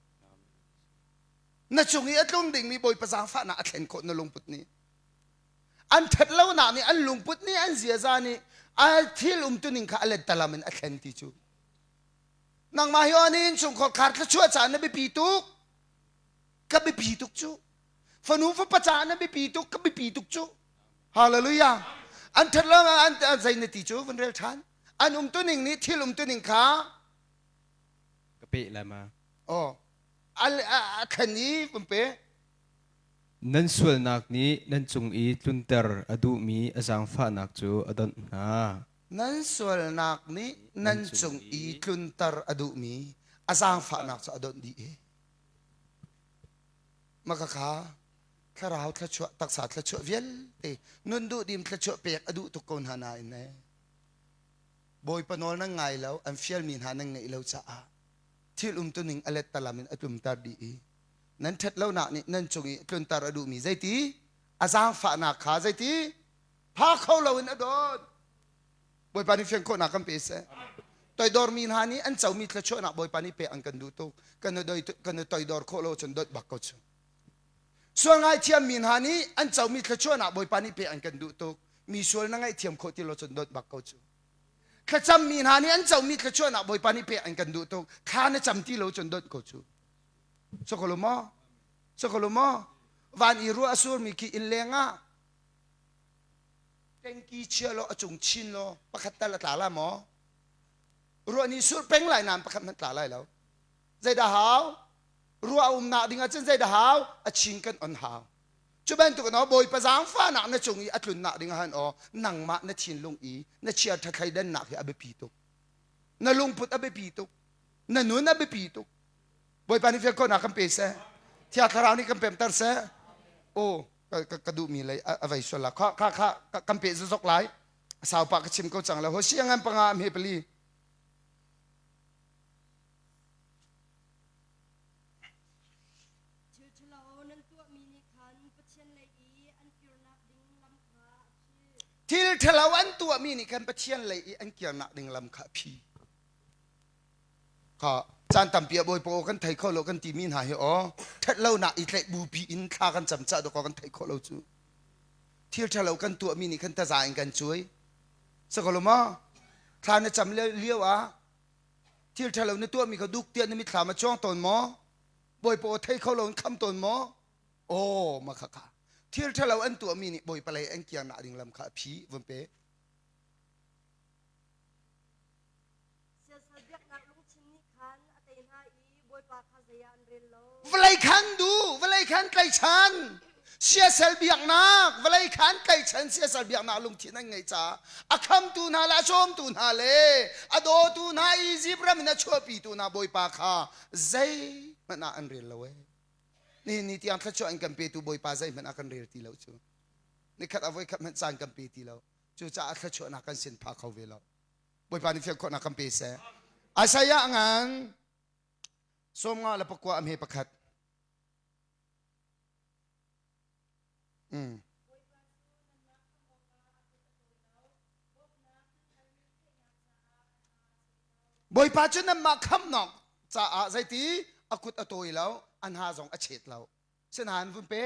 Na cung i a tlung dingmi Bawipa zaangfahnak a thlen khawh na lungput nih. An ṭhat lonak nih an lungput nih an ziaza nih a thil umtuning kha a lettalam in a thlen ti cu. Nangmah hi aw nih innchungkhar khar thluachuah caah na biapi tuk. Ka biapi tuk cu. Fanu fapa caah na biapi tuk, ka biapi tuk cu. Hallelujah. An ṭhat lo an zei na ti cu vun rel ṭhan. An umtuning nih thil umtuning kha ka peh lai ma. Oh, a thlen i vun pe. Nan sualnak nih nan cung i tlunter a duhmi a zaangfahnak cu a donh hna. Nan sualnak nih nan cung i tlunter a duhmi a zaangfahnak cu a donh dih i. Makakha thlarau thluachuah taksa thluachuah vialte nun duhdim thluachuah pek a duh tuk ko hna nain ee Bawipa nawl nan ngai lo an fialmi hna nan ngeih lo caah thil umtuning a lettalam in a tlumter dih i nan ṭhat lonak nih nan cung i tlunter a duhmi zeiti a zaangfahnak kha zeiti pha kho loin a dawt Bawipa nih fian khawhnak kan pe seh toidormi hna nih an comi thluachuahnak Bawipa nih pek an kan duh tuk kan kan i toidor khawh lo cun dawt bak ko cu sual ngaithiammi hna nih an comi thluachuahnak Bawipa nih pek an kan duh tuk mi sual na ngaihthiam khawh ti lo cun dawt bak ko cu thlacammi hna nih an comi thluachuahnak Bawipa nih pek an kan duh tuk thla na cam ti lo cun dawt ko cu Sokolo maw? Sokolo maw? Van i ruah a surmi khi inn leng ah tengki chia law a cung chin law pakhat tal a tla la maw? Ruah nih sur peng lai nain pakhat hmanh tla lai lo. Zeidah hau? Ruah a umnak ding ahcun zeidah hau? A chin kan on hau. Cu bantuk in aw Bawipa zaangfahnak na cung i a tlunnak ding ahhan aw nangmah na thinlung i na chia ṭha thleidannak hi a biapi tuk. Na lungput a biapi tuk. Na nun a biapi tuk. Bawipa nih fian khawhnak kan pe seh. Thiang Thlarau nih kan pemter seh. Aw ka duhmi lei a vei sual la. Kha kha kha kan pe zok lai. Sau pa ka chim ko cang la. Hosia ngan panga am he pali. Thil ṭhalo an tuahmi nih khan Pathian lei i an kirnak ding lam kha a phi. Kha caan tampi ah Bawipa aw kan thei kho lo kan timi hna hi aw ṭhatlonak i tlaih bupi in thla kan cam cah dawkaw kan theih khawh lo cu. Thil ṭhalo kan tuahmi nih khan taza in kan cuai. Sakolo maw? Thla na cam lio ah thil ṭhalo na tuahmi kha duk tiah na mitthlam a cuang tawn maw? Bawipa aw thei kho lo in kham tawn maw? Aw ma kha kha. Thil ṭhalo an tuahmi nih Bawipa lei an kiangnak ding lam kha a phi vun pe. Siasal biaknak lungthin nih khan a tei hna i Bawipa kha zei ah an rel lo. Vawlei khan du, vawlei khan tlaichan. Siasal biaknak, vawlei khan tlaichan siasal biaknak lungthin an ngeih caah a khamtu hna le a cawmtu hna le a dawtu hna Izipt ram in a chuahpitu hna Bawipa kha zeihmanh ah an rel lo ee. Nihin ni tiang thluachuah in kan petu Bawipa zeihmanh ah kan rel ti lo cu. Nikhat a voikhat hmanh caan kan pe ti lo. Cucaah thluachuahnak kan sin pha kho ve lo. Bawipa nih fian khawhnak kan pe seh. Isaiah ngan 51 le pakua a hme pakhat. Mm. Bawipa cu nanmah khamnak caah zeiti a kut a tawi lo, a hna zong a chet lo. Sinain vun pe.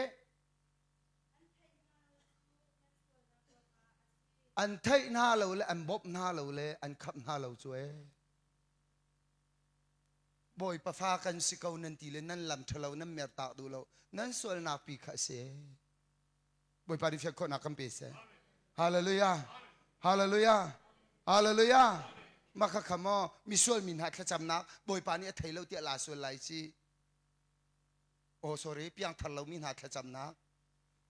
An theih hna lo le an bawmh hna lo le an khamh hna lo cu ee. Bawipa fa kan si ko nan ti le nan lam ṭhalo nan mertak duh lo nan sualnak pi kha a si. Bawipa nih fian khawhnak kan pe seh. Hallelujah. Hallelujah. Hallelujah. Mah kha kha maw misual mi hna thlacamnak Bawipa nih a thei lo tiah la sual lai ci. Oh sorry piangthar lomi hna thlacamnak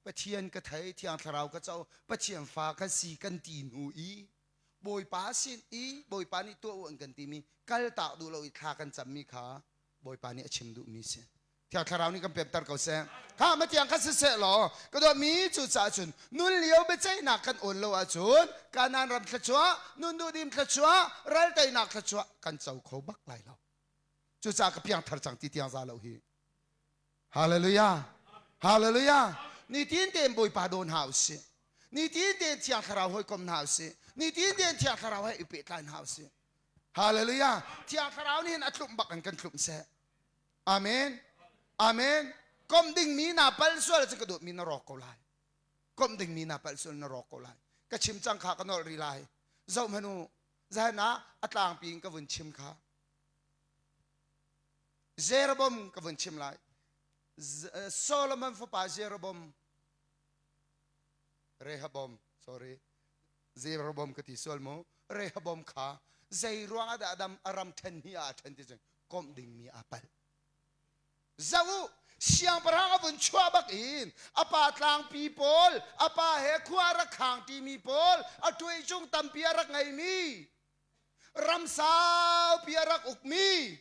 Pathian ka thei, Thiang Thlarau ka co, Pathian fa ka si kan ti hnu i Bawipa sin i Bawipa nih tuah u an kan timi kaltak duh lo i thla kan cammi kha Bawipa nih a chim duhmi si. Thiang Thlarau nih kan pemter ko seh. Kha matiang kha siseh law ka dawtmi cu caah cun nun lio biaceihnak kan awn lo ahcun Kanaan ram thluachuah, nun duhdim thluachuah, ral teinak thluachuah kan co kho bak lai lo. Cucaah ka piangthar cang ti tiang za lo hi. Hallelujah. Hallelujah. Nitin tein Bawipa daw hna usih. Nitin tein Thiang Thlarau hawikom hna usih. Nitin tein Thiang Thlarau he i pehtlai hna usih. Hallelujah. Thiang Thlarau nih hin a tlumh bak in kan tlumh seh. Amen. Amen. Kom dingmi na pal sual cu ka dawtmi na rawk ko lai. Komh dingmi na palh sual na rawk ko lai. Ka chim cang kha ka nolh rih lai. Zoh hmanh u, zahan ah a tlangpi in ka vun chim kha. Jeroboam ka vun chim lai. Solomon fapa Jeroboam Rehoboam sorry Jeroboam ka ti sual mu Rehoboam kha zei ruang ah dah adam a ram ṭhen hi ah a ṭhen ti cun komh dingmi aa palh. Zoh u, siangpahrang a vun chuah bak in a pa tlangpi pawl, a pa he khua a rak khang ṭimi pawl, a ṭuihcung tampi a rak ngeimi, ram saupi a rak ukmi,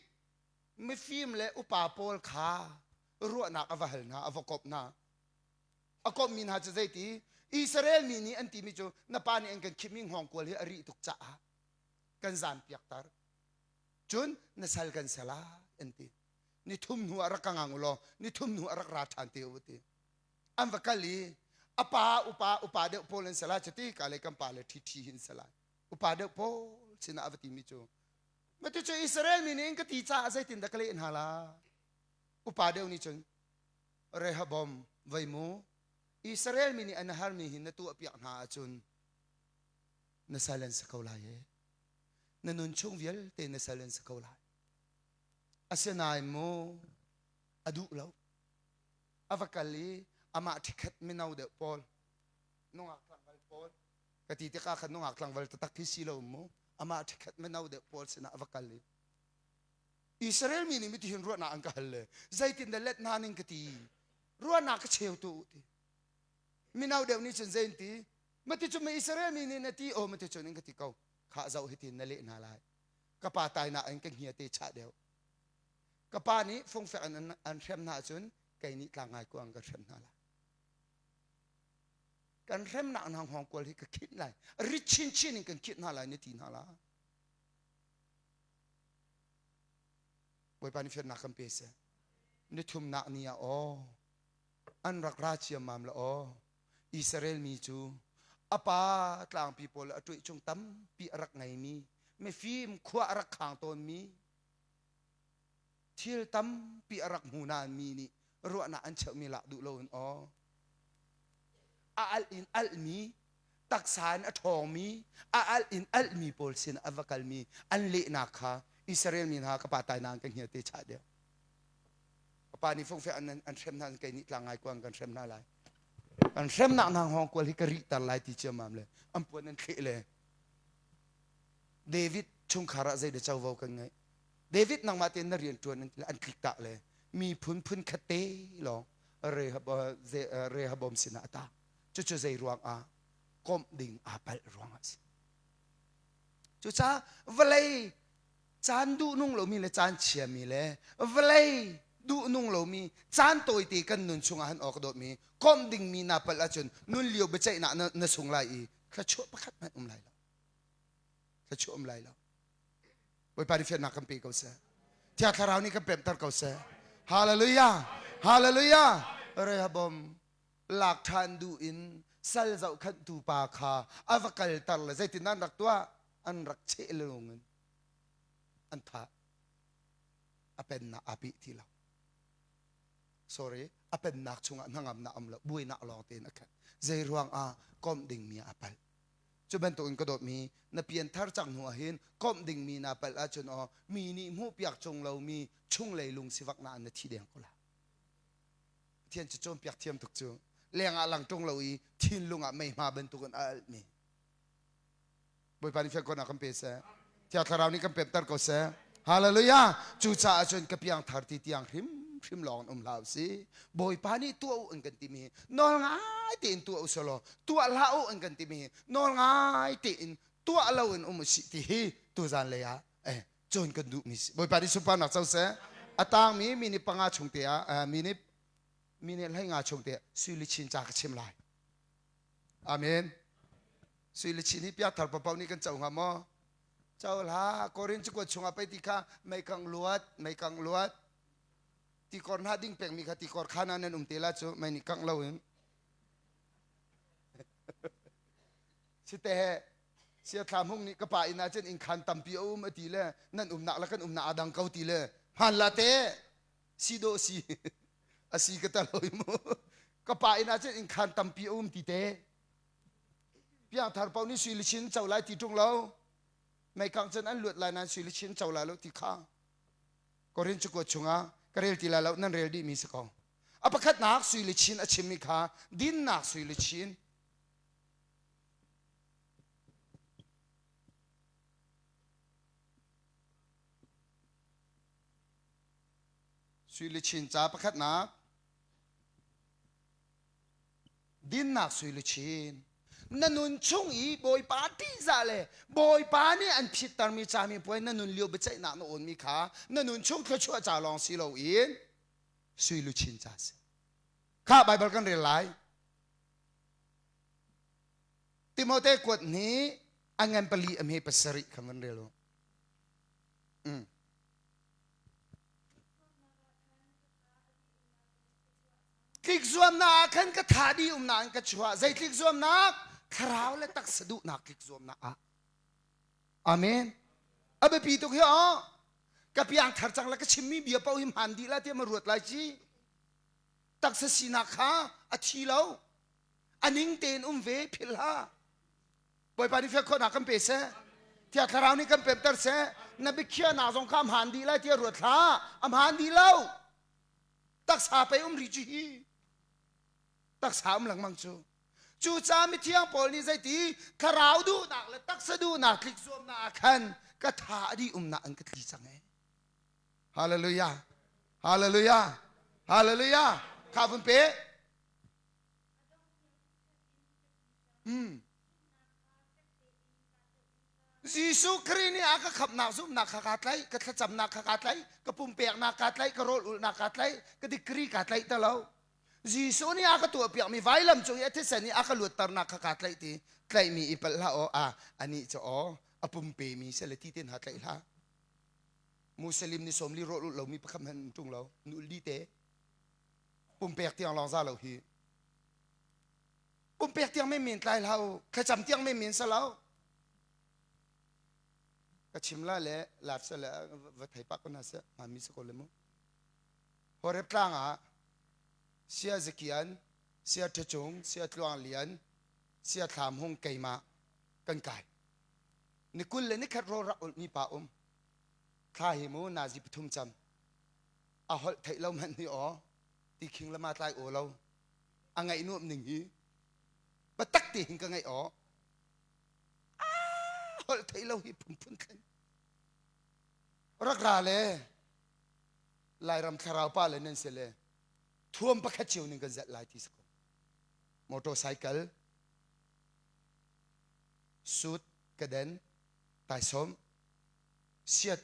mifim le upa pawl kha ruahnak a va hal hna, a va komh hna. A komhmi hna cu zeiti? Israel mi nih an timi cu na pa nih an kan khimmi hngawngkual hi a rih tuk caah kan zaampiakter. Cun na sal kan sal lai an ti. Ni thum hnu ah rak ka ngang u law ni thum hnu ah rak ra ṭhan te u ti. An va kal i a pa upa upa deuh pawl an si lai cuti ka le kan pa le ṭhi ṭhi hin si lai. Upa deuh pawl sinah a va timi cu mati cu Israel mi nih in ka ti caah zeitindah ka leh hna la? Upa deuh nih cun Rehoboam vei mu Israel mi nih an harmi hi na tuahpiak hna ahcun na sal an si ko lai e. Na nun chung vialte na sal an si ko lai. Asinain mu a duh lo. A va kal i amah ṭhikhat mino deuh pawl nungak tlangval pawl ka ti tikah khan nungak tlangval taktak khi si lo mu amah ṭhikhat mino deuh pawl sinah a va kal i Israel mi nih mitihin ruahnak an ka hal le zeitin dah let hna ning ka ti ruahnak ka cheu tu ti mino deuh nih cun zein ti mati cu ma Israel mi nih na ti aw mati cun in ka ti ko kha zoh hitin na leh hna lai ka pa tai na in ka hnia te chah deuh ka pa nih fungfek in an hrem hna ahcun kei nih tlang ngai kuang ka hrem hna lai kan hremnak hna hngawngkual hi ka khinh lai rit chinchin in kan khinh hna lai na ti hna la Bawipa nih fiannak kan pe seh ni thumnak ni ah aw an rak ra ciammam la aw Israel mi cu a pa tlangpi pawl a ṭuih chung tampi a rak ngeimi mifim khua a rak khang tawnmi thil tampi a rak hmu nain mi nih ruahnak an cheuhmi lak duh loin aw a alh in alhmi taksa in a ṭhawngmi a alh in alhmi pawl sin a va kalmi an lehnak kha Israel mi hna ka pa tai nain ka hngil te chah deuh ka pa nih fungfek an an hrem hna kei nih tlang ngai kuang kan hrem hna lai kan hremnak hna hngawng kual hi ka rihter lai ti ciammam le an puan an thleh le David chungkhar ah zei da covo kan ngeih David nangmah tein na rian ṭuan an ti le an tlik tak le miphun phun khat te lawng Rehoboam sinah a ta cucu zei ruang ah komh ding aa palh ruang ah si cucaah vawlei caan duh nung lomi le caan chiami le vawlei duh nung lomi caan tawite kan nun chungah han awk dawtmi komh dingmi naa palh ahcun nun lio biaceihnak na, na sung lai i thluachuah pakhat hmanh um lai lo thluachuah um lai lo Bawipa nih fiannak kan pe ko seh. Thiang Thlarau nih kan pemter ko seh. Hallelujah! Hallelujah! Rehoboam lak ṭhan duh in sal zohkhenhtu pa kha a va kalter le zeitin an rak tuah? An rak cheh lung in an thah. A pennak aa peh ti lo. Sorry, a pennak chungah hnangamnak um lo, buainak lawng tein a khat. Zei ruang ah komh dingmi a palh. Cu bantukin ka dawtmi na pianthar cang hnu ahhin komh dingmi naa palh ahcun aw mi nih hmuhpiak chung lomi chunglei lung sivak na na thi deng ko la. Pathian cu cawnpiak thiam tuk cu lengah lang ṭung lo i thinlung ah meihma bantukin a alhmi. Bawipa nih fiankhawhnak kan pe seh. Thiang Thlarau nih kan pemter ko seh. Hallelujah! Cucaah cun ka piangthar ti tiang hrimhrim lawng in um hlah usih. Bawipa nih tuah u an kan timi hi nawl ngai tein tuah u selaw tuah hlah u an kan timi hi nawl ngai tein tuah lo in um usih ti hi tuzan lei ah eh, cawn kan duhmi si. Bawipa nih sunparnak co seh. A tangmi minute panga chung te ah eh, minute minute hlei nga chung te ah sui le chin ca ka chim lai. Amen. Sui le chin hi piangthar paoh nih kan co hnga maw? Co hlah Korin cakuat chungah pei ti kha meikang luat meikang luat tikor hna ding pekmi kha tikor khan ah nan um te la cu mei nih kangh loin site he siathlam hung nih ka pa inn ah cun inn khan tampi a um a ti le nan umnak le kan umnak aa dang ko ti le hmaan la te si dawh si a si ka ta loi mu. Ka pa inn ah cun innkhaan tampi a um ti te. Piangthar paoh nih sui luchin co lai ti ṭung lo. Meikang cun an luat lai nain sui luchin co lai lo ti kha. Korin cakuat chungah ka rel ti lai lo nan rel dihmi si ko. A pakhatnak sui luchin a chimmi kha dinnak sui luchin. Sui luchin ca pakhatnak dinnak sui luchin na nun chung i Bawipa ṭihzah le Bawipa nih an phittermi camipuai na nun lio biaceihnak na awnmi kha na nun chung thluachuah ca lawng si loin sui luchin ca si. Kha Baibal kan rel lai. Timote kuat hnih a ngan pali a hme pasarih kha van rel u. Mm. Tlik zuamnak ah khan ka tha dih umnak in ka chuah. Zei tlik zuamnak? Thlarau le taksa duhnak tlik zuamnak ah. Amen. A biapi tuk hi aw. Ka piang thar cang la ka chimmi bia paoh hi hmaan dih la tiah ma ruat lai ci. Taksa sinak kha a thi lo. A ning tein um ve philh hlah. Bawipa nih fial khawhnak kan pe seh. Thiang Thlarau nih kan pemter seh. Na biakhiahnak zong kha a hmaan dih lai tiah ruat hlah. A hmaan dih lo. Taksa pei um rih cu hi. Taksa um lengmang cu. Cucaah mithiang Paul nih zeiti thlarau duhnak le taksa duhnak tlik zuamnak ah khan ka tha a dih umnak an ka tli cang ee. Hallelujah. Hallelujah. Hallelujah. Kha vun pe. Hmm. Jesuh Khrih nih a ka khamhnak zumhnak kha kaa tlaih, ka thlacamnak kha kaa tlaih, ka pumpeknak kaa tlaih, ka rawl ulhnak kaa tlaih, ka degree kaa tlaih ta lo. Jesuh nih a ka tuahpiakmi vailam cung i a thisen i a ka luatternak kha kaa tlaih ti tlaihmi i palh hlah aw a anih cu aw a pumpemi se le ti te hna tlaih hlah. Muslim ni sawmli rawl ulh lomi pakhat hmanh an ṭung lo, an ulh dih te. Pumpek tiang lawng za lo hi. Pumpek tiang menmen tlai hlah u thlacam tiang menmen sa lo ka chim la le live sa le va thei pak ko na se hmaan mi si ko le mu Horeb tlang ah sia Zakian sia Ṭhacung sia Tluang Lian sia Thlam Hung keimah kan kai ni kul le nikhat rawl rak ulh mi pa um thla hi mu nazi pathum cam a holh theih lo hmanh hi aw ti khing lama tlai aw lo a ngaih nuam ning hi biatak te hin ka ngaih aw holh theih lo hi phunphun thlen rak ra le Lairam thlarau pa le nan si le thuam pakhat cio ning kan zelh lai ti si ko motorcycle suit kaden taisawm siat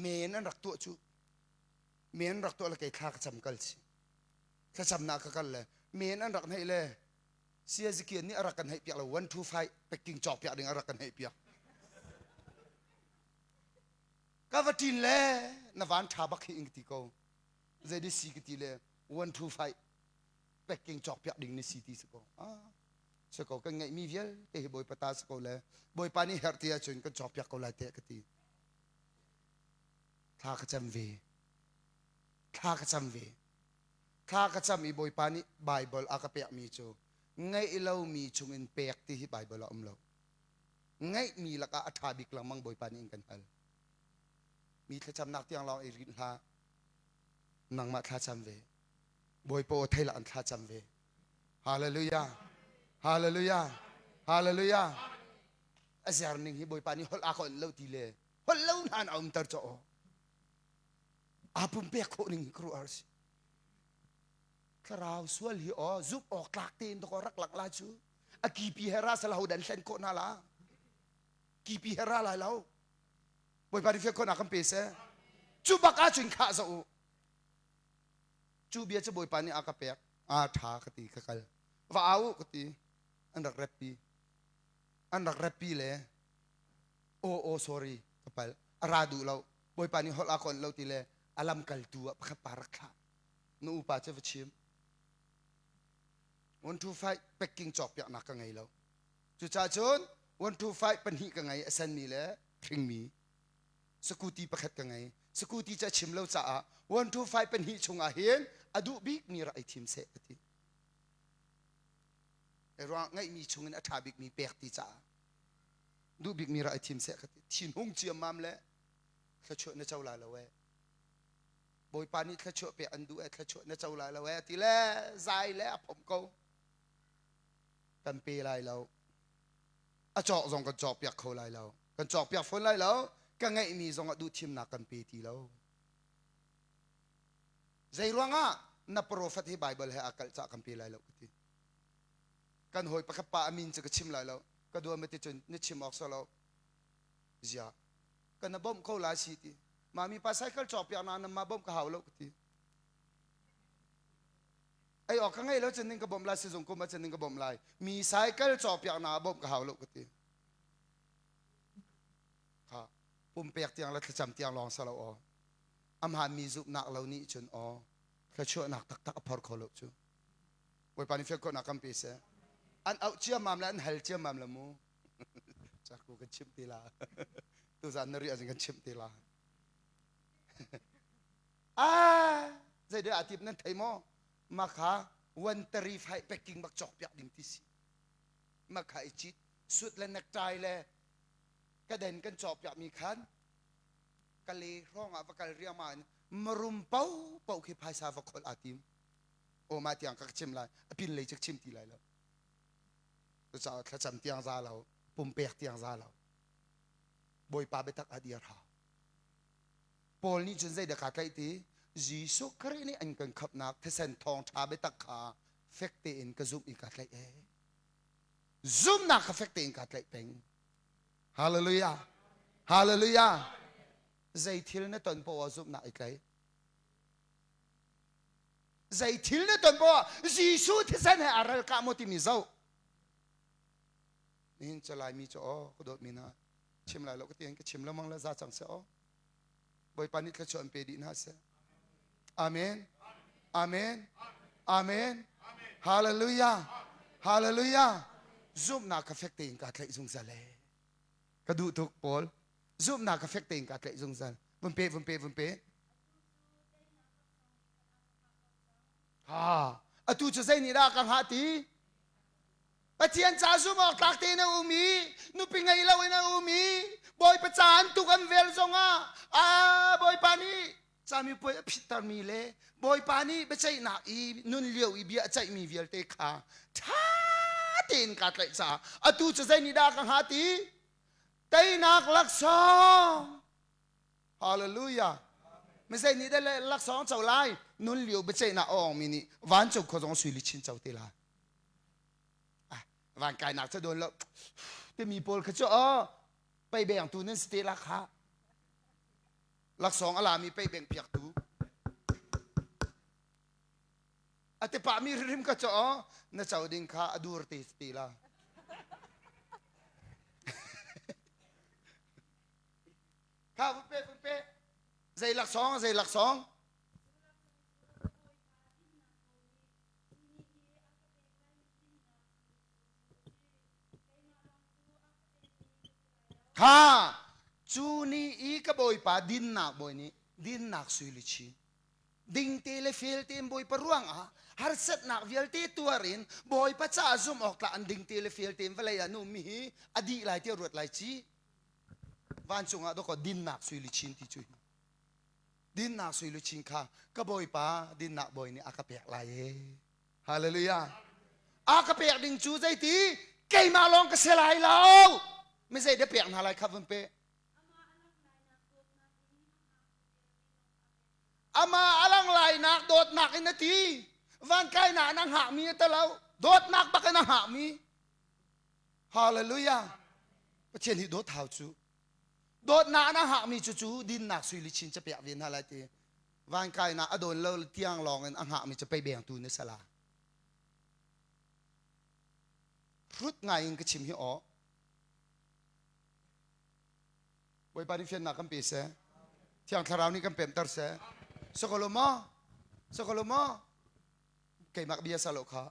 men an rak tuah cu men rak tuah le kei thla ka cam kal si thlacamnak ka kal le men an rak hneih le Siazikian nih a rak kan heih piak lo 1 2 5 packing cawk piak ding a rak kan heih piak ka va ṭin le na van ṭha bak hi in ka ti ko zei di si ka ti le 1 2 5 packing cawk piak ding ni si ti si ko ah si ko kan ngeihmi vialte hi bawipa ta si ko le bawipa nih herh ti ahcun kan cawk piak ko lai te ka ti thla ka cam ve thla ka cam ve thla ka cam i bawipa nih Baibal a ka pekmi cu ngeih lomi chungin pek ti hi Baibal ah um lo ngeihmi lakah a ṭha bik lengmang bawipa nih in kan hal mi thlacamnak tiang lawng i rinh hlah nangmah thlacam ve bawipa aw thei an thlacam ve hallelujah hallelujah hallelujah a zer ning hi bawipa nih holh a ka onh lo ti le holh lo hna in a umter caw aa pumpek khawh ning hi khuaruahhar si thlarau sual hi aw zumh awk tlak tein dawkaw rak lak la cu a kipi he ra sal ho dan hlen khawh hna la kipi he ra lai lo bawipa nih fiak khawhnak kan pe seh cu bak ahcun khah za u cu bia cu bawipa nih a ka pek a tha ka ti ka kal va au ka ti an rak rep pi an rak rep pi le aw aw sorry ka pal a ra duh lo bawipa nih holh a ka onh lo ti le a lamkaltu ah pakhat pa rak thlah na upa cu va chim 125 packing cawk piaknak ka ngei lo cucaah cun 125 pahnih ka ngei a senmi le hringmi sakuti pakhat ka ngei sakuti cu a chim lo caah 125 pahnih chungah hin A duh bikmi rak i thim seh ka ti. Ruang ngeihmi chungin a ṭha bikmi pek ti caah duh bikmi rak i thim seh ka ti. Thinhung ciammam le thluachuah na co lai lo ee. Bawipa nih thluachuah pek an duh ee, thluachuah na co lai lo ee ti le zai le a phomh ko. Kan pe lai lo. A cawk zong kan cawkpiak kho lai lo. Kan cawkpiak fawn lai lo. Ka ngeihmi zong ah duhthimnak kan pe ti lo. Zei ruangah na profet hi Bible he aa kalh cah kan pe lai lo ka ti. Kan hawi pakhat pa a min cu ka chim lai lo. Ka dua ma ti cun na chim awk sawh lo. Zia ka na bawmh ko lai si ti. Mami pa cycle cawkpiak na nan ma bawmh ka hau lo ka ti. Ei awk ka ngei lo cun ning ka bawmh lai sizung kum ah cun ning ka bawmh lai. Mi cycle cawkpiak na bawmh ka hau lo ka ti. Kha pumpek tiang le thlacam tiang lawng sa lo aw. A hmaanmi zumhnak lo nih cun aw thluachuahnak taktak a phor kho lo cu. Bawipa nih fian khawhnak kan pe seh. An auh ciammam le an hal ciammam le mu. Caku kan chimh te la. Tuzan na riah zing kan chimh te la. Ah, zeidah a tip nan thei maw? Makha one tari fai packing bak cawk piak ding ti si. Makha i cit suit le necktie le kaden kan cawk piak mi khan kale hrawng ah va kal riangmang in marum po po khi phaisa va kholh aa tim. Aw mah tiang ka chim lai. A pin lei cu chim ti lai lo. Cucaah thlacam tiang za lo, pumpek tiang za lo. Bawipa biatak ah dir hau. Paul nih cun zeidah kaa tlaih ti? Jesuh Khrih nih an kan khamhnak thisen thawngṭha biatak kha fek tein ka zumh i kaa tlaih ee. Zumhnak kha fek tein kaa tlaih peng. Hallelujah. Hallelujah. Zei thil na ton poah ah zumhnak i tlaih. Zei thil na ton poah ah Jesuh thisen he aa ralkah maw timi zoh. Nihin cu Laimi cu aw ka dawtmi hna chim lai lo ka ti ka chim lengmang le za cang seh aw. Bawipa nih thluachuah an pe dih hna seh. Amen. Amen. Amen. Hallelujah. Hallelujah. Zumhnak ka fek tein kaa tlaih zungzal ee. Ka duh tuk Paul. Zumhnak ka fek tein kaa tlaih zungzal. Vun pe, vun pe, vun pe. Ha, atu cu zei nih dah ka hngah ti? Pathian ca zumh awk tlak tein a um i nupi ngei loin a um i Bawipa ca an tuk an vel zongah a Bawipa nih camipuai a phittermi le Bawipa nih biaceihnak i nun lio i bia a ceihmi vialte kha ṭha tein kaa tlaih caah atu cu zei nih dah ka hnga ti? Teinak laksawng Hallelujah. Mizei nih dah laksawng co lai? Nun lio biaceihnak a awngmi nih vancung khua zong sui luchin co te lai. Ah, van kainak ca dawn lo. Timi pawl kha cu aw pei bengtu nan si te la kha. Laksawng a lami pei beng piaktu. A te pahmi hrimhrim kha cu aw na co ding kha a dur te ti la. Kha vun pe vun pe. Zei laksawng zei laksawng? Kha cu ni i ka bawipa dinnak bawi nih dinnak sui luchin dingte le felte in bawipa ruangah harsatnak vialte tuar in bawipa caah zumh awk tlak an dingte le felte in vawlei ah na ummi hi a dih lai tiah ruat lai ci vancung ah dawkaw dinnak sui luchin ti cu hi dinnak sui luchin kha ka bawipa dinnak bawi nih a ka pek lai e hallelujah a ka pek ding cu zeiti keimah lawng ka si lai lo mi zei dah pek hna lai kha vun pe amah a lang lainak dawtnak in a ti van kainak in a hngakmi a talo dawtnak bak in a hngakmi Hallelujah. Pathian hi dawt hau cu. Dawtnak na hngakmi cu cu dinnak sui luchin ca pek ve hna lai ti. Van kainak a dawn lo tiang lawng in a hngakmi cu pei bengtu na sala. Hrut ngai in ka chim hi aw. Bawipa nih fiannak kan pe seh. Thiang Thlarau nih kan pemter seh. Sokolo maw? Sokolo maw? Keimah bia sa lo kha.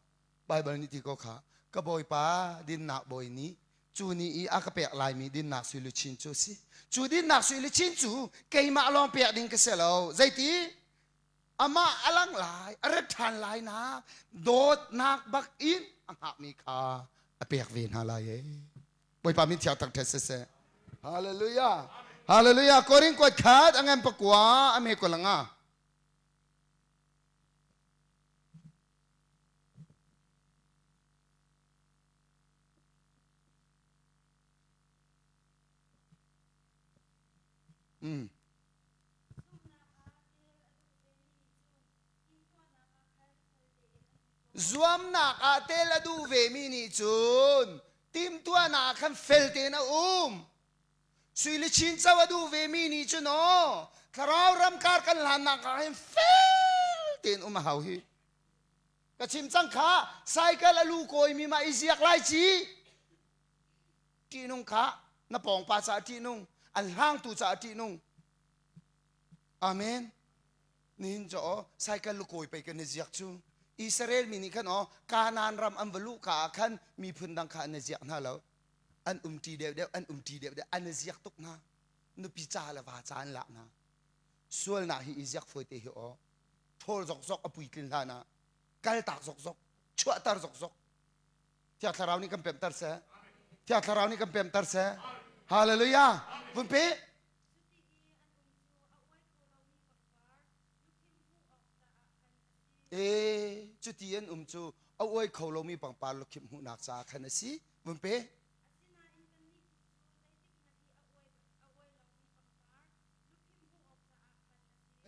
Baibal nih ti ko kha ka bawipa dinnak bawi nih cu ni i a ka pek laimi dinnak sui luchin cu a si cu dinnak sui luchin cu keimah lawng pek ding ka si lo zeiti? Amah a lang lai, a rat ṭhan lai nak dawtnak bak in a hngakmi kha a pek ve hna lai ee. Bawipa min thiang thangṭhat siseh. Hallelujah. Hallelujah. Korin kuat khat a ngan pakua a me ko langa. Mm. Zuamnak ah tel a duh vemi nih cun timhtuahnak ah khan fel tein a um. Sui le chin co a duh vemi nih cun aw thlarau ramkar kan hlannak ah hin fel tein um a hau hi. Ka chim cang kha cycle a lu kawimi ma i ziak lai ci. Ṭihnung kha na pawngpa caah ṭihnung, an hlangtu caah ṭihnung. Amen. Nihin cu aw cycle lukawi pei kan i ziak cu. Israel mi nih khan aw Kanaan ram an va luh ka ah khan miphun dang kha an i ziak hna lo. An umṭi deuhdeuh, an umṭi deuhdeuh, an i ziak tuk hna. Nupi ca le va ca an lak hna. Sualnak hi i ziak fawi te hi aw. Ṭhawl zokzok a puitlin hlan ah kaltak zokzok, chuahter zokzok. Thiang Thlarau nih kan pemhter seh. Thiang Thlarau nih kan pemhter seh. Hallelujah. Vun pe. E cuti an um cu a uai kho lomi pangpar lukhimh hmuhnak caah khan a si. Vun pe.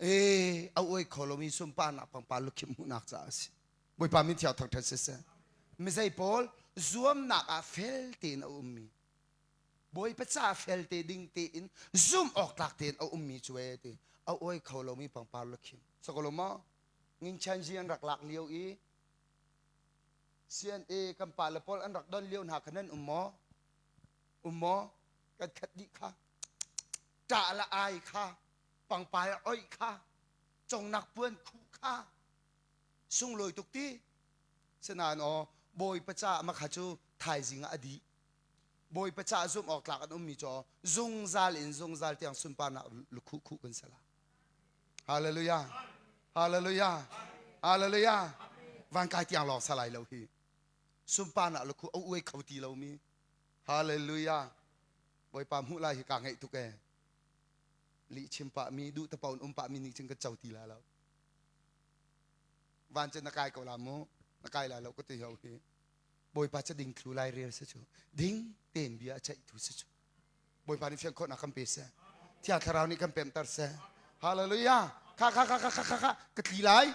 E a uai kho lomi sunparnak pangpar lukhimh hmuhnak caah a si. Bawipa min thiang thangṭhat siseh. Mizei pawl zuamnak ah fel tein a ummi Bawipa ca fel te ding tein zumh awk tlak tein a ummi cu e ti a uai kho lomi pangpar lukhim. Sakolo maw? Nginchanji an rak lak lio i CNA kan pa le pawl an rak don lio hna kha nan um maw? Um maw? Kan khat dih kha. Ṭah la ai kha, pangpar oih kha, congnak puan khuh kha, sunglawi tuk ti. Sinain aw Bawipa caah makha cu thaizing ah a dih. Bawipa caah zumh awk tlak an ummi cu zungzal in zungzal tiang sunparnak lukhuh khuh kan si la. Hallelujah. Hallelujah. Hallelujah. Van kai tiang lawng salai lo hi. Sunparnak lukhuh a uai kho ti lomi. Hallelujah. Bawipa hmuh lai hi kaa ngaih tuk ee. Lih chim pah mi duh tapaun um pah mi nih cun kan co ti la lo. Van cu na kai ko la mu. Na kai la lo ka ti ho hi. Bawipa cu ding thlu lai rel si cu ding tein bia a ceihtu si cu Bawipa nih fian khawhnak kan pe seh Thiang Thlarau nih kan pemter seh Hallelujah kha kha kha kha kha kha ka tli lai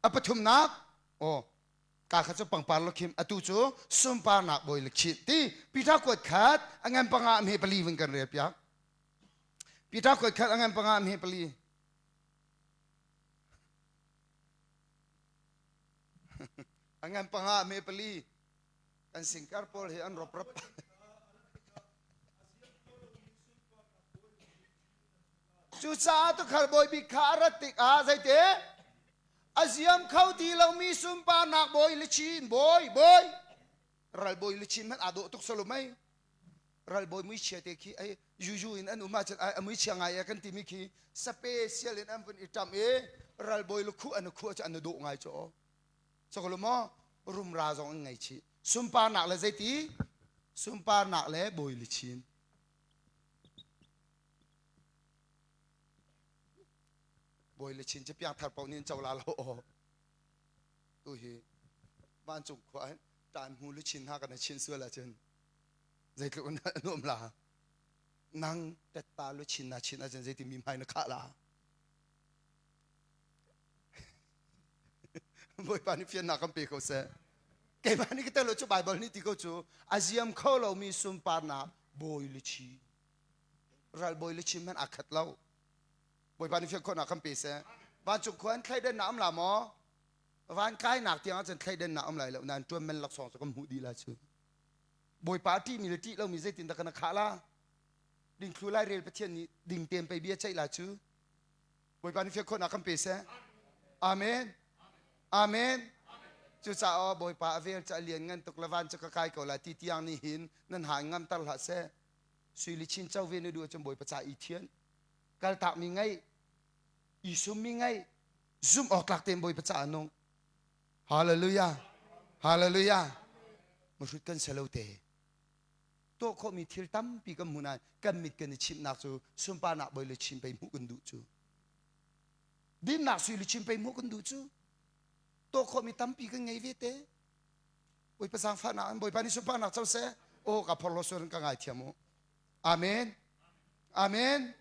a pathumnak aw ka kha cu pangpar lukhim atu cu sunparnak bawi lukhim ti Peter kuat khat a ngan panga a hme pali vun kan rel piak Peter kuat khat a ngan panga a hme pali A ngan panga me pali kan singkar pawl hi an rop rap. Cucaah tukhal bawi bik kha a rat tikah zeite a ziam kho ti lomi sunparnak bawi luchin bawi bawi ralbawi luchin hmanh aa dawh tuk salum ei ralbawi muichia te khi ai yuyu in an um ahcun a muichia ngai e kan timi khi special in an vun i ṭamh i ralbawi lukhuh an khuh cu an i dawh ngai cu aw sokolo maw rumra zong an ngei chih sunparnak le zeiti sunparnak le bawi luchin bawi luchin cu piangthar paoh nih an co la lo aw tu hi vancung khua hin ṭan hmu luchin hna kan i chin sual ahcun zeitluk in a nuam la nang tetta luchin na chin ahcun zeiti mi hmai na khah la Bawipa nih fiannak kan pe ko seh keimah nih ka tel lo cu Bible nih ti ko cu a ziam kho lomi sunparnak bawi luchi ral bawi luchin hmanh aa khat lo Bawipa nih fian khawhnak kan pe seh vancung khua in thleidannak um la maw van kainak tiang ahcun thleidannak um lai lo nain ṭuan men laksawng cu kan hmuh dih la cu Bawipa a ṭihmi le ṭih lomi zeitindah kan khah la? Dingthlu lairel Pathian nih ding tein pei bia ceih la cu. Bawipa nih fian khawhnak kan pe seh. Amen. Amen. Cucaah Bawipa a vel cu a lian ngan tuk le van cu ka kai ko lai ti tiang nih hin nan ha in ngamter hlah seh. Sui le chin co ve na duh ahcun Bawipa ca i thian. Kaltakmi ngeih, i summi ngeih. Zumh awk tlak tein Bawipa caah nung. Hallelujah. Hallelujah. Mahrut kan si lo te. Tuah khawhmi thil tampi kan hmu nain kan mit kan i chimhnak cu sunparnak bawi le chin pei hmuh kan duh cu. Dinnak sui luchin pei hmuh kan duh cu. Tuah khawhmi tampi kan ngei ve te. Bawipa zaangfahnak an Bawipa nih sunparnak co seh. Aw ka phorhlaw sual ka ngaithiam u. Amen. Amen.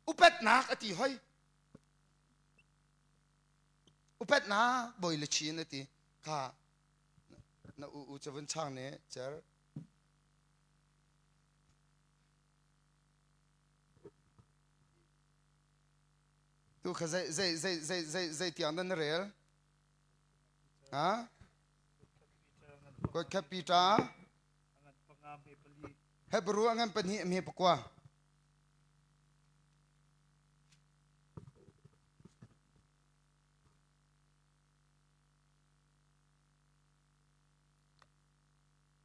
Upatnak a ti hoi. Upatnak bawi luchin a ti. Kha na u u cavun chang ne cer. Tu kha zei zei zei zei zei zei tiang dah na rel? Ha? Kuat Peter Hebrew a ngan pahnih hme pakua.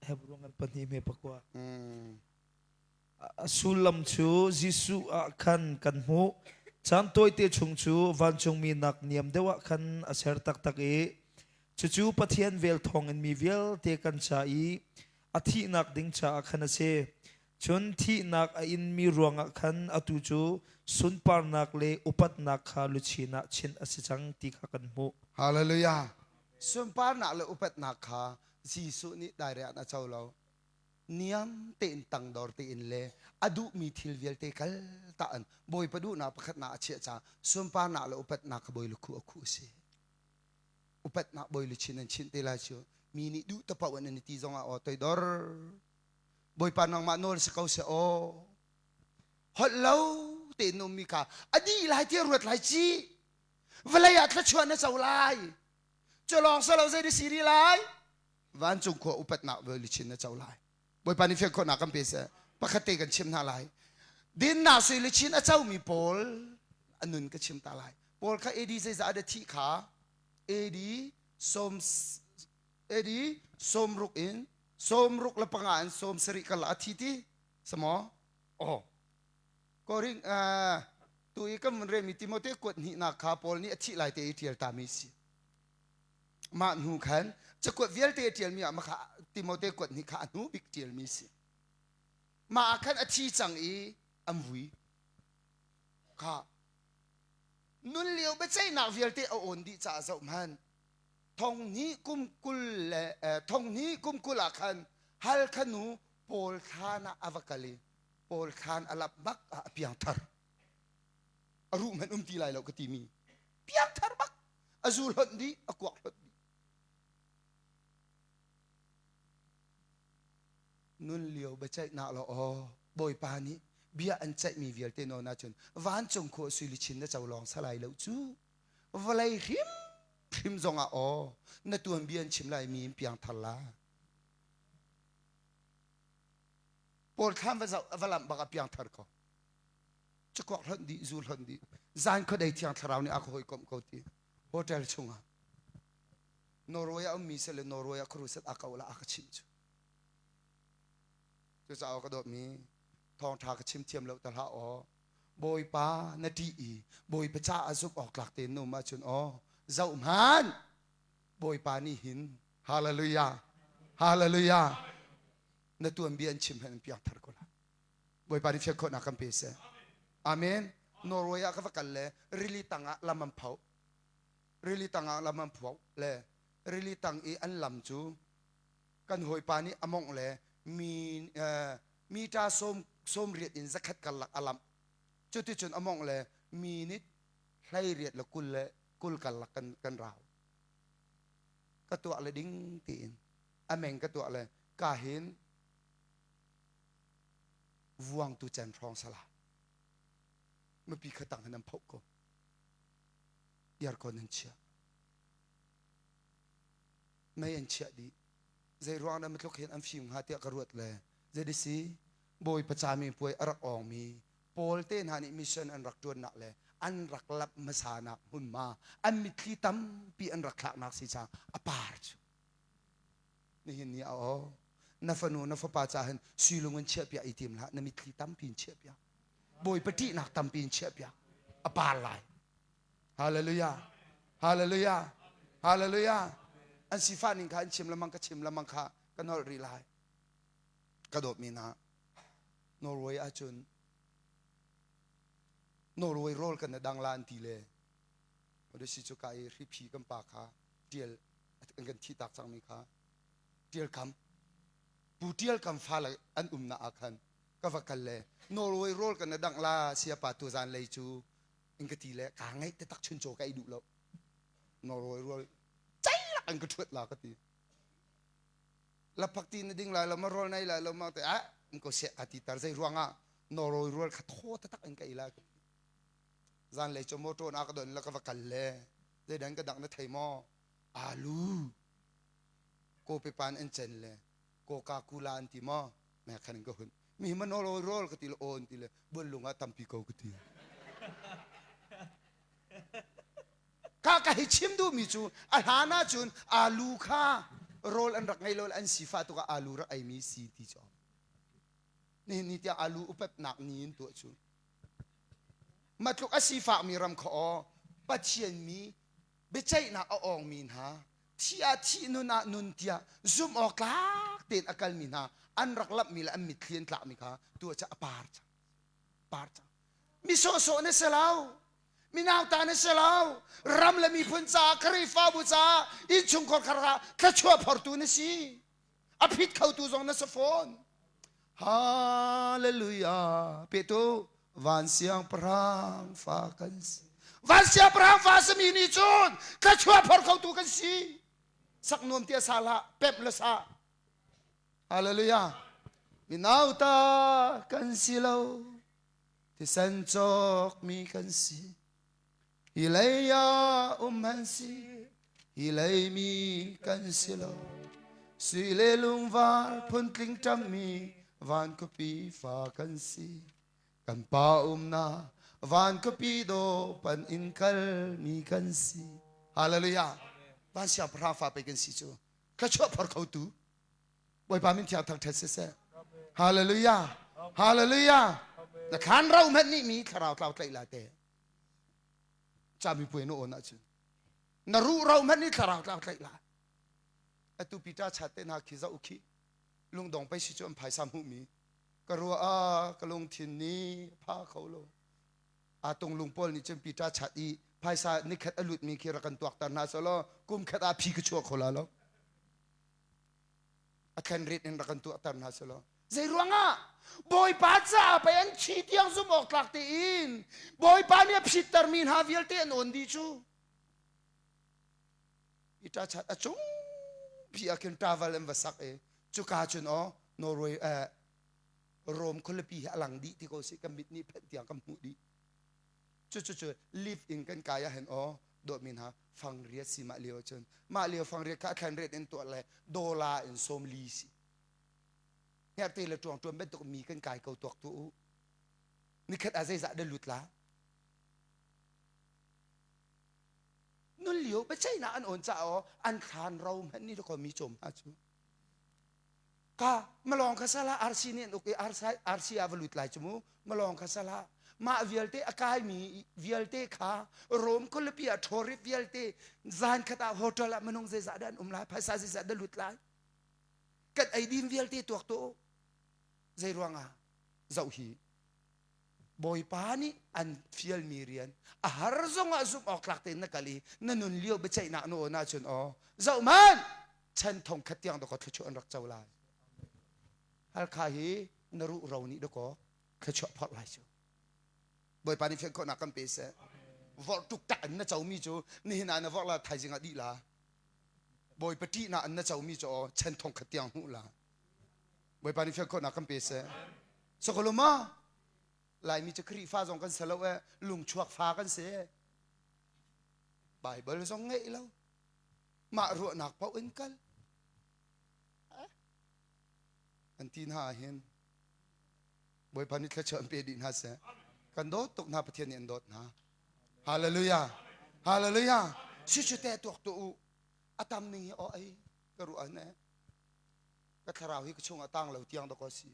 Hebrew ngan pahnih hme pakua. Mm. A sullam cu Jesuh ah khan kan hmuh. Caan tawite chung cu vancungmi nak niam deuh ah khan a ser taktak i cucu Pathian vel thawngin mi vialte kan ca i a thihnak ding caah khan a si. Cun thihnak a inmi ruangah khan atu cu sunparnak le upatnak kha luchin ah chinh a si cang ti kha kan hmuh. Hallelujah. Sunparnak le upatnak kha Jesuh nih dairiah a co lo. Niam tein tangdor tein le a duhmi thil vialte kal ta an Bawipa duhnak pakhatnak a chiah caah sunparnak le upatnak kha bawi lukhuh a khuh a si. Upatnak bawi luchin an chinh te lai cu mi nih duh tapaoh an i ti zongah aw toidor Bawipa nangmah nawl si ko seh aw holh lo tein na ummi kha a dih lai tiah ruat lai ci vawlei ah thluachuah na co lai cu lawng silo zei na si rih lai Vancung khua upatnak luchin na co lai. Bawipa nih fian khawhnak kan pe seh. Pakhat te kan chim hna lai. Dinnak sui luchin a comi Paul a nun ka chim ta lai. Paul kha AD zeizah dah thih kha AD sawm AD sawmruk in sawmruk le panga in sawm sarih kal a thi ti samaw oh Korin uh, tu i kan vun remi Timote kuat hnihnak kha Paul nih a thih lai te i ṭial tami si. Mah hnu khan cakuat vialte a ṭialmi ah makha Timote kuat hnih kha a hnu bik ṭialmi si. Mah ah khan a thi cang i an vui. Kha nun lio biaceihnak vialte a awn dih caah zoh hmanh. Thong hnih kum 20 le thong hnih kum 20 ah khan Halkha nu Paul thlaan ah a va kal i Paul thlaan a lap bak ah a piangthar. A ruh hmanh um ti lai lo ka timi. Piangthar bak. A zu hlonh dih a kuak hlonh dih nun lio biaceihnak law aw bawipa nih bia an ceihmi vialte nawn ahcun vancung khua sui luchin na co lawng salai lo cu vawlei hrim hrim zongah aw na tuan bia an chim lai mi in piang thar la Paul thlam va zoh va lamh bak a piang thar ko cakuak hlonh dih zu hlonh dih zan khuadei thiang thlarau nih a ka hawikomh ko ti hotel chungah Norway ah ummi seh le Norway ah khuaruset a ko la a ka chimh cu cucaah ka dawtmi thawngṭha ka chim thiam lo ta hlah aw Bawipa na ṭih i Bawipa caah zumh awk tlak tein na um ahcun aw zoh hmanh Bawipa nih hin hallelujah hallelujah na tuanbia an chim hmanh in piangthar ko lai Bawipa nih fian khawhnak kan pe seh. Amen. Norway ah ka va kal le rili tang ah lam an pho. Rili tang ah lam an pho le rili tang i an lam cu kan hawipa nih a mongh le mi uh, mita sawm sawm riat in zakhat karlak a lamh. Cuticun a mongh le minute hlei riat le 20 le 20 karlak kan kan rau. Ka tuah le ding tiin a meng ka tuah le ka hin vuangtu can hrawng sala mipi kha tang hin an phoh ko aircon an chiah mei an chiah dih zei ruang dah matluk hin an fim hnga tiah ka ruat le zei bawi pacami puai a rak awngmi Paul te hna nih mission an rak ṭuannak le an rak lamh hmasanak hmunhma an mitthli tampi an rak thlaknak si caah a par cu Nihin ni ah aw na fanu na fapa ca hin suilung in chiahpiak i tim hlah na mitthli tampi in chiahpiak Bawipa ṭihnak tampi in chiahpiak a par lai Hallelujah. Hallelujah. Hallelujah. An sifah ning kha an chim lamang ka chim lamang kha ka nolh rih lai. Ka dawtmi hna Norway ahcun Norway rawl kan dang la an ti le Odyssey cu ka i hriphi kan pa kha tial an kan thih tak cangmi kha tial kam pu tial kam fale an umnak ah khan ka va kal le Norway rawl kan dang la siapa tu zan lei cu in ka ti le ka ngaih te tak chun chaw ka ei duh lo Norway rawl ceilak an ka thuat la ka ti laphak ti na ding lai lo ma rawl nei lai lo ma te ah in ko seh ka ti tar zei ruangah Norway rawl kha thaw taktak in ka ei lai zan lei cu motor na ka don la ka va kal le zeidan ka dang na thei maw alu ko pe pan an cen le coca cola an ti maw me khan ka hun mi ma Norway rawl ka ti le on ti le buanlung ah tampi ko ka ti Ka ka hi chim duhmi cu a hlan ahcun alu kha rawl an rak ngei lo an sifah tuk ah alu rak eimi si ti cu. Nihin ni tiang alu upatnak ni in tuah cu. Matluk a sifakmi ram kha aw Pathian mi biaceihnak a awngmi hna thi ah thih nun ah nun tiah zumh awk tlak tein a kalmi hna an rak lamhmi le an mitthli an tlakmi kha tuah cu a par cang. Par cang. Mi sawhsawh na si lo. Minau ta na si lo. Ram le miphun caah, Khrihfabu caah, innchungkhar khar ah thluachuah phortu na si. A phit khotu zong na si fawn. Hallelujah. Petu van siangpahrang fa kan si. Van siangpahrang fa simi nih cun thluachuah phor khotu kan si. Sak nuam tia sa hlah, pemh le sa. Hallelujah. Minau ta kan si lo. Thisen cawkmi kan si. Hi lei ah um an si. Hi lei mi kan si lo. Sui le lungvar phuntling ṭammi van khuapi fa kan si. Kan pa umnak van khuapi dawh pan in kalmi kan si. Hallelujah. Van siangpahrang fa pei kan si cu. Thluachuah phor khotu Bawipa min thiang thangṭhat siseh. Hallelujah. Hallelujah. Na thlan ro hmanh nih mi thlarau tlau tlaih la te. Cami puai na on ahcun. Na ruh ro hmanh nih thlarau tlau tlaih la. Atu Peter chat te hna khi zoh khi lungdong pei si cu an phaisa hmuhmi ka ruah ah ka lungthin nih pha kho lo. A tung lung pawl nih cun Peter chat i phaisa nikhat a lutmi khi rak kan tuakter hna selaw kum khat ah phi ka chuah kho la lo. a thlen rit in rak kan tuahter hna selaw zei ruangah bawipa caah pei an thi tiang zumh awk tlak tein bawipa nih a phittermi hna vialte an awn dih cu i ṭachat a cung pi ah khin travel an va sak i cuka cun aw Norway eh, Rome khualipi hi a lang dih ti ko si kan mit nih phenh tiang kan hmuh dih Cucucu lift in kan kai ahhin aw dawtmi hna fangriat si mah lio ahcun mah lio fangriat kha a thlan riat in tuah le dawla in 40 si. Hngerhte le ṭuang ṭuan bantuk mi kan kai ko tuak tu u. Nikhat ah zeizah dah lut la? Nun lio biaceihnak an awn caah aw an thlan ro hmanh nih dakaw mi cawm hna cu. Ka malawng kha sala RC nih an uk i RC ah va lut lai cu mu malawng kha sala mah vialte a kaimi vialte kha Rome khualipi ah tourist vialte zan khat ah hotel ah minung zeizah dah an um lai phaisa zeizah dah lut lai kan eidin vialte tuak tu zei ruangah zoh hi Bawipa nih an fialmi rian a har zongah zumh awk tlak tein na kal i na nun lio biaceihnak na awn ahcun aw zoh hmanh chan thong khat tiang dakaw thluachuah an rak co lai halkha hi na ruh ro nih dakaw thluachuah phorh lai cu Bawipa nih fian khawhnak kan pe seh vorh tuk tak in na comi cu nihin ah na vorh la thaizing ah dih la Bawipa ṭihnak in na comi cu aw chan thong khat tiang hmuh la Bawipa nih fian khawhnak kan pe seh Sakaluma Laimi cu Khrihfa zong kan si lo e lungchuak fa kan si Bible zong ngeih lo mah ruahnak paoh in kal an ti hna hin Bawipa nih thluachuah an pe dih hna seh kan dawt tuk hna Pathian nih an dawt hna Hallelujah Hallelujah si cu te tuak tu u a tam ning hi aw ai ka ruah ne ka thlarau hi ka chungah tang lo tiang dakaw si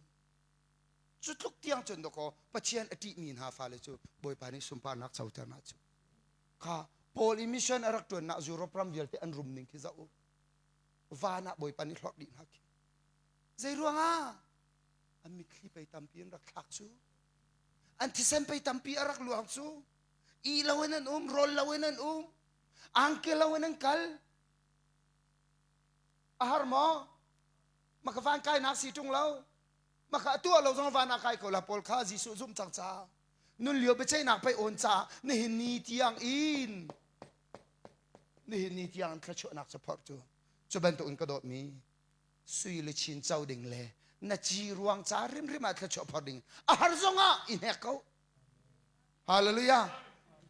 cu tluk tiang cun dakaw Pathian a ṭihmi hna fale cu Bawipa nih sunparnak coter hna cu kha. Paul i mission a rak ṭuannak Europe ram vialte an rum ning khi zoh u. Van ah Bawipa nih hlorh dih hna khi. Zei ruangah? An mitthli pei tampi an rak thlak cu. An thisen pei tampi a rak luang cu. I lo in an um, rawl lo in an um, angki lo in an kal. A har maw? Maka van kainak si ṭung lo. Maka a tuah lo zong van ah kai ko la Paul kha Jesuh zumh cang caah. Nun lio biaceihnak pei awn caah nihin ni tiang in nihin ni tiang thluachuahnak cu phorh cu cu bantuk in ka dawtmi sui le chin co ding le na ci ruang ca hrimhrim ah thluachuah phorh ding a har zongah i hnek ko. Hallelujah.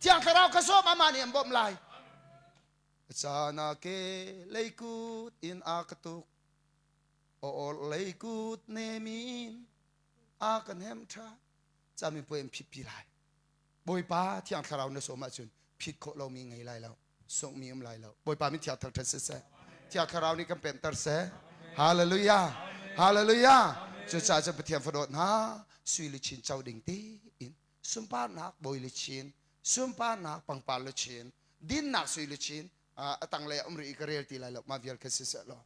Thiang Thlarau ka sawm amah nih an bawmh lai. Caan ah ke lei kut in a ka tuk. Aw lei kut nem in a kan hem ṭha. Camipuai in phitpi lai. Bawipa Thiang Thlarau na sawm ahcun phit khawh lomi ngei lai lo. Sunghmi um lai lo. Bawipa min thiang thangṭhat siseh. Thiang Thlarau nih kan pemter seh. Hallelujah. Hallelujah. Cucaah cun Pathian fadawt hna sui luchin co ding tiin sunparnak bawi luchin, sunparnak pangpar luchin, dinnak sui luchin a tanglei ah um rih i ka rel ti lai lo mah vial kha siseh law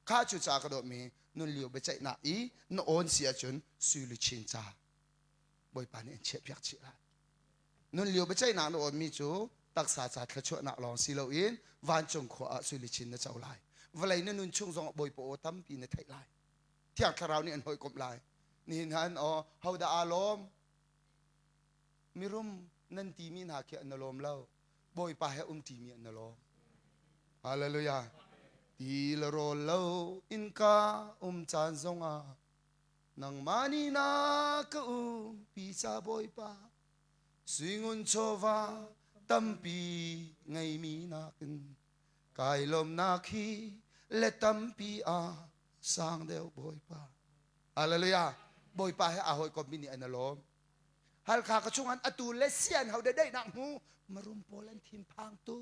kha cu ca ka dawtmi nun lio biaceihnak i na awn si ahcun sui luchin ca Bawipa nih an chiahpiak chih lai. Nun lio biaceihnak na awnmi cu taksa ca thluachuahnak lawng si loin vancung khua ah sui luchin na co lai. Vawlei na nun chung zongah Bawipa aw tampi na theih lai. Thiang Thlarau nih an hawikomh lai. Nihin han aw hodah aa lawm? Mirum nan timi hna khi an lawm lo. Bawipa he um ṭimi an lawm. Hallelujah. Ti le rawl lo innka um caan zongah nangmah nih na ka umpi ca Bawipa suingun chawva tampi ngeimi nakin kai lawmnak hi le tampi a sang deuh Bawipa. Hallelujah. Bawipa he aa hawikommi nih an lawm. Halkha ka chungah atu le sian ho daihnak hmu marum pawl an thinphang tu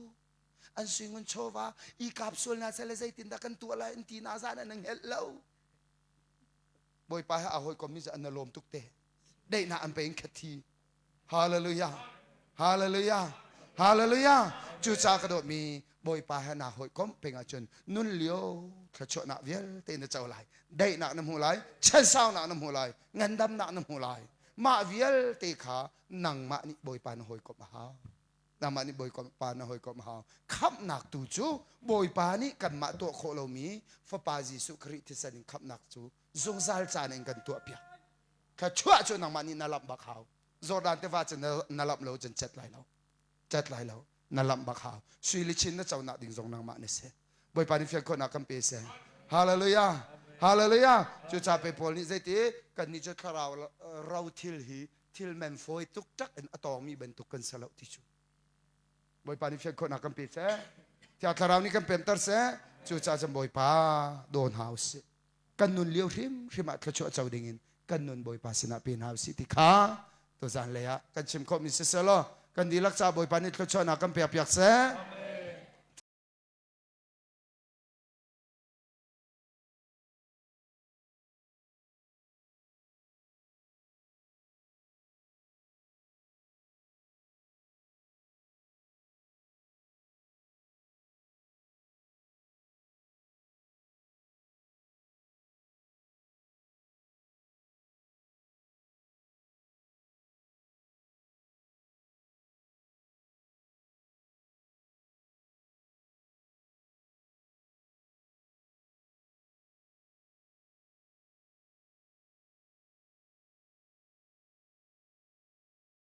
an suingun chawva i kap sual na sele zeitin dah kan tuah lai an ti na zan an hngelh lo. Bawipa he aa hawikommi cu an lawm tuk te. Daihnak an pe in khathi. Hallelujah. Hallelujah. Hallelujah. Cucaah ka dawtmi Bawipa he naa hawikomh peng ahcun nun lio thluachuahnak vialte na co lai. Daihnak na hmu lai, chansaunak na hmu lai, ngandamnak na hmu lai. Mah vialte kha nangmah nih Bawipa na hawikomh a hau. Nangmah nih Bawipa na hawikomh a hau. Khamhnak tu cu Bawipa nih kanmah tuah khawh lomi Fapa Jesuh Khrih thisen in khamhnak cu zungzal caan in kan tuahpiak. Thluachuah cu nangmah nih na lamh bak hau. Jordan tiva cu na lamh lo cun cet lai lo. Cet lai lo. Na lamh bak hau. Sui le chin na conak ding zong nangmah na si. Bawipa nih fian khawhnak kan pe seh. Hallelujah. Hallelujah. Cucaah pe Paul nih zeiti kannih cu thlarau ro thil hi thil men fawi tuk tak in a tawngmi bantuk kan si lo ti cu. Bawipa nih fian khawhnak kan pe seh. Thiang Thlarau nih kan pemter seh. Cucaah cun Bawipa daw hna usih. Kan nun lio hrimhrim ah thluachuah co dingin kan nun Bawipa sinah pe hna usih ti kha tuzan lei ah kan chim khawhmi siseh law kan dihlak caah Bawipa nih thluachuahnak kan pek piak seh.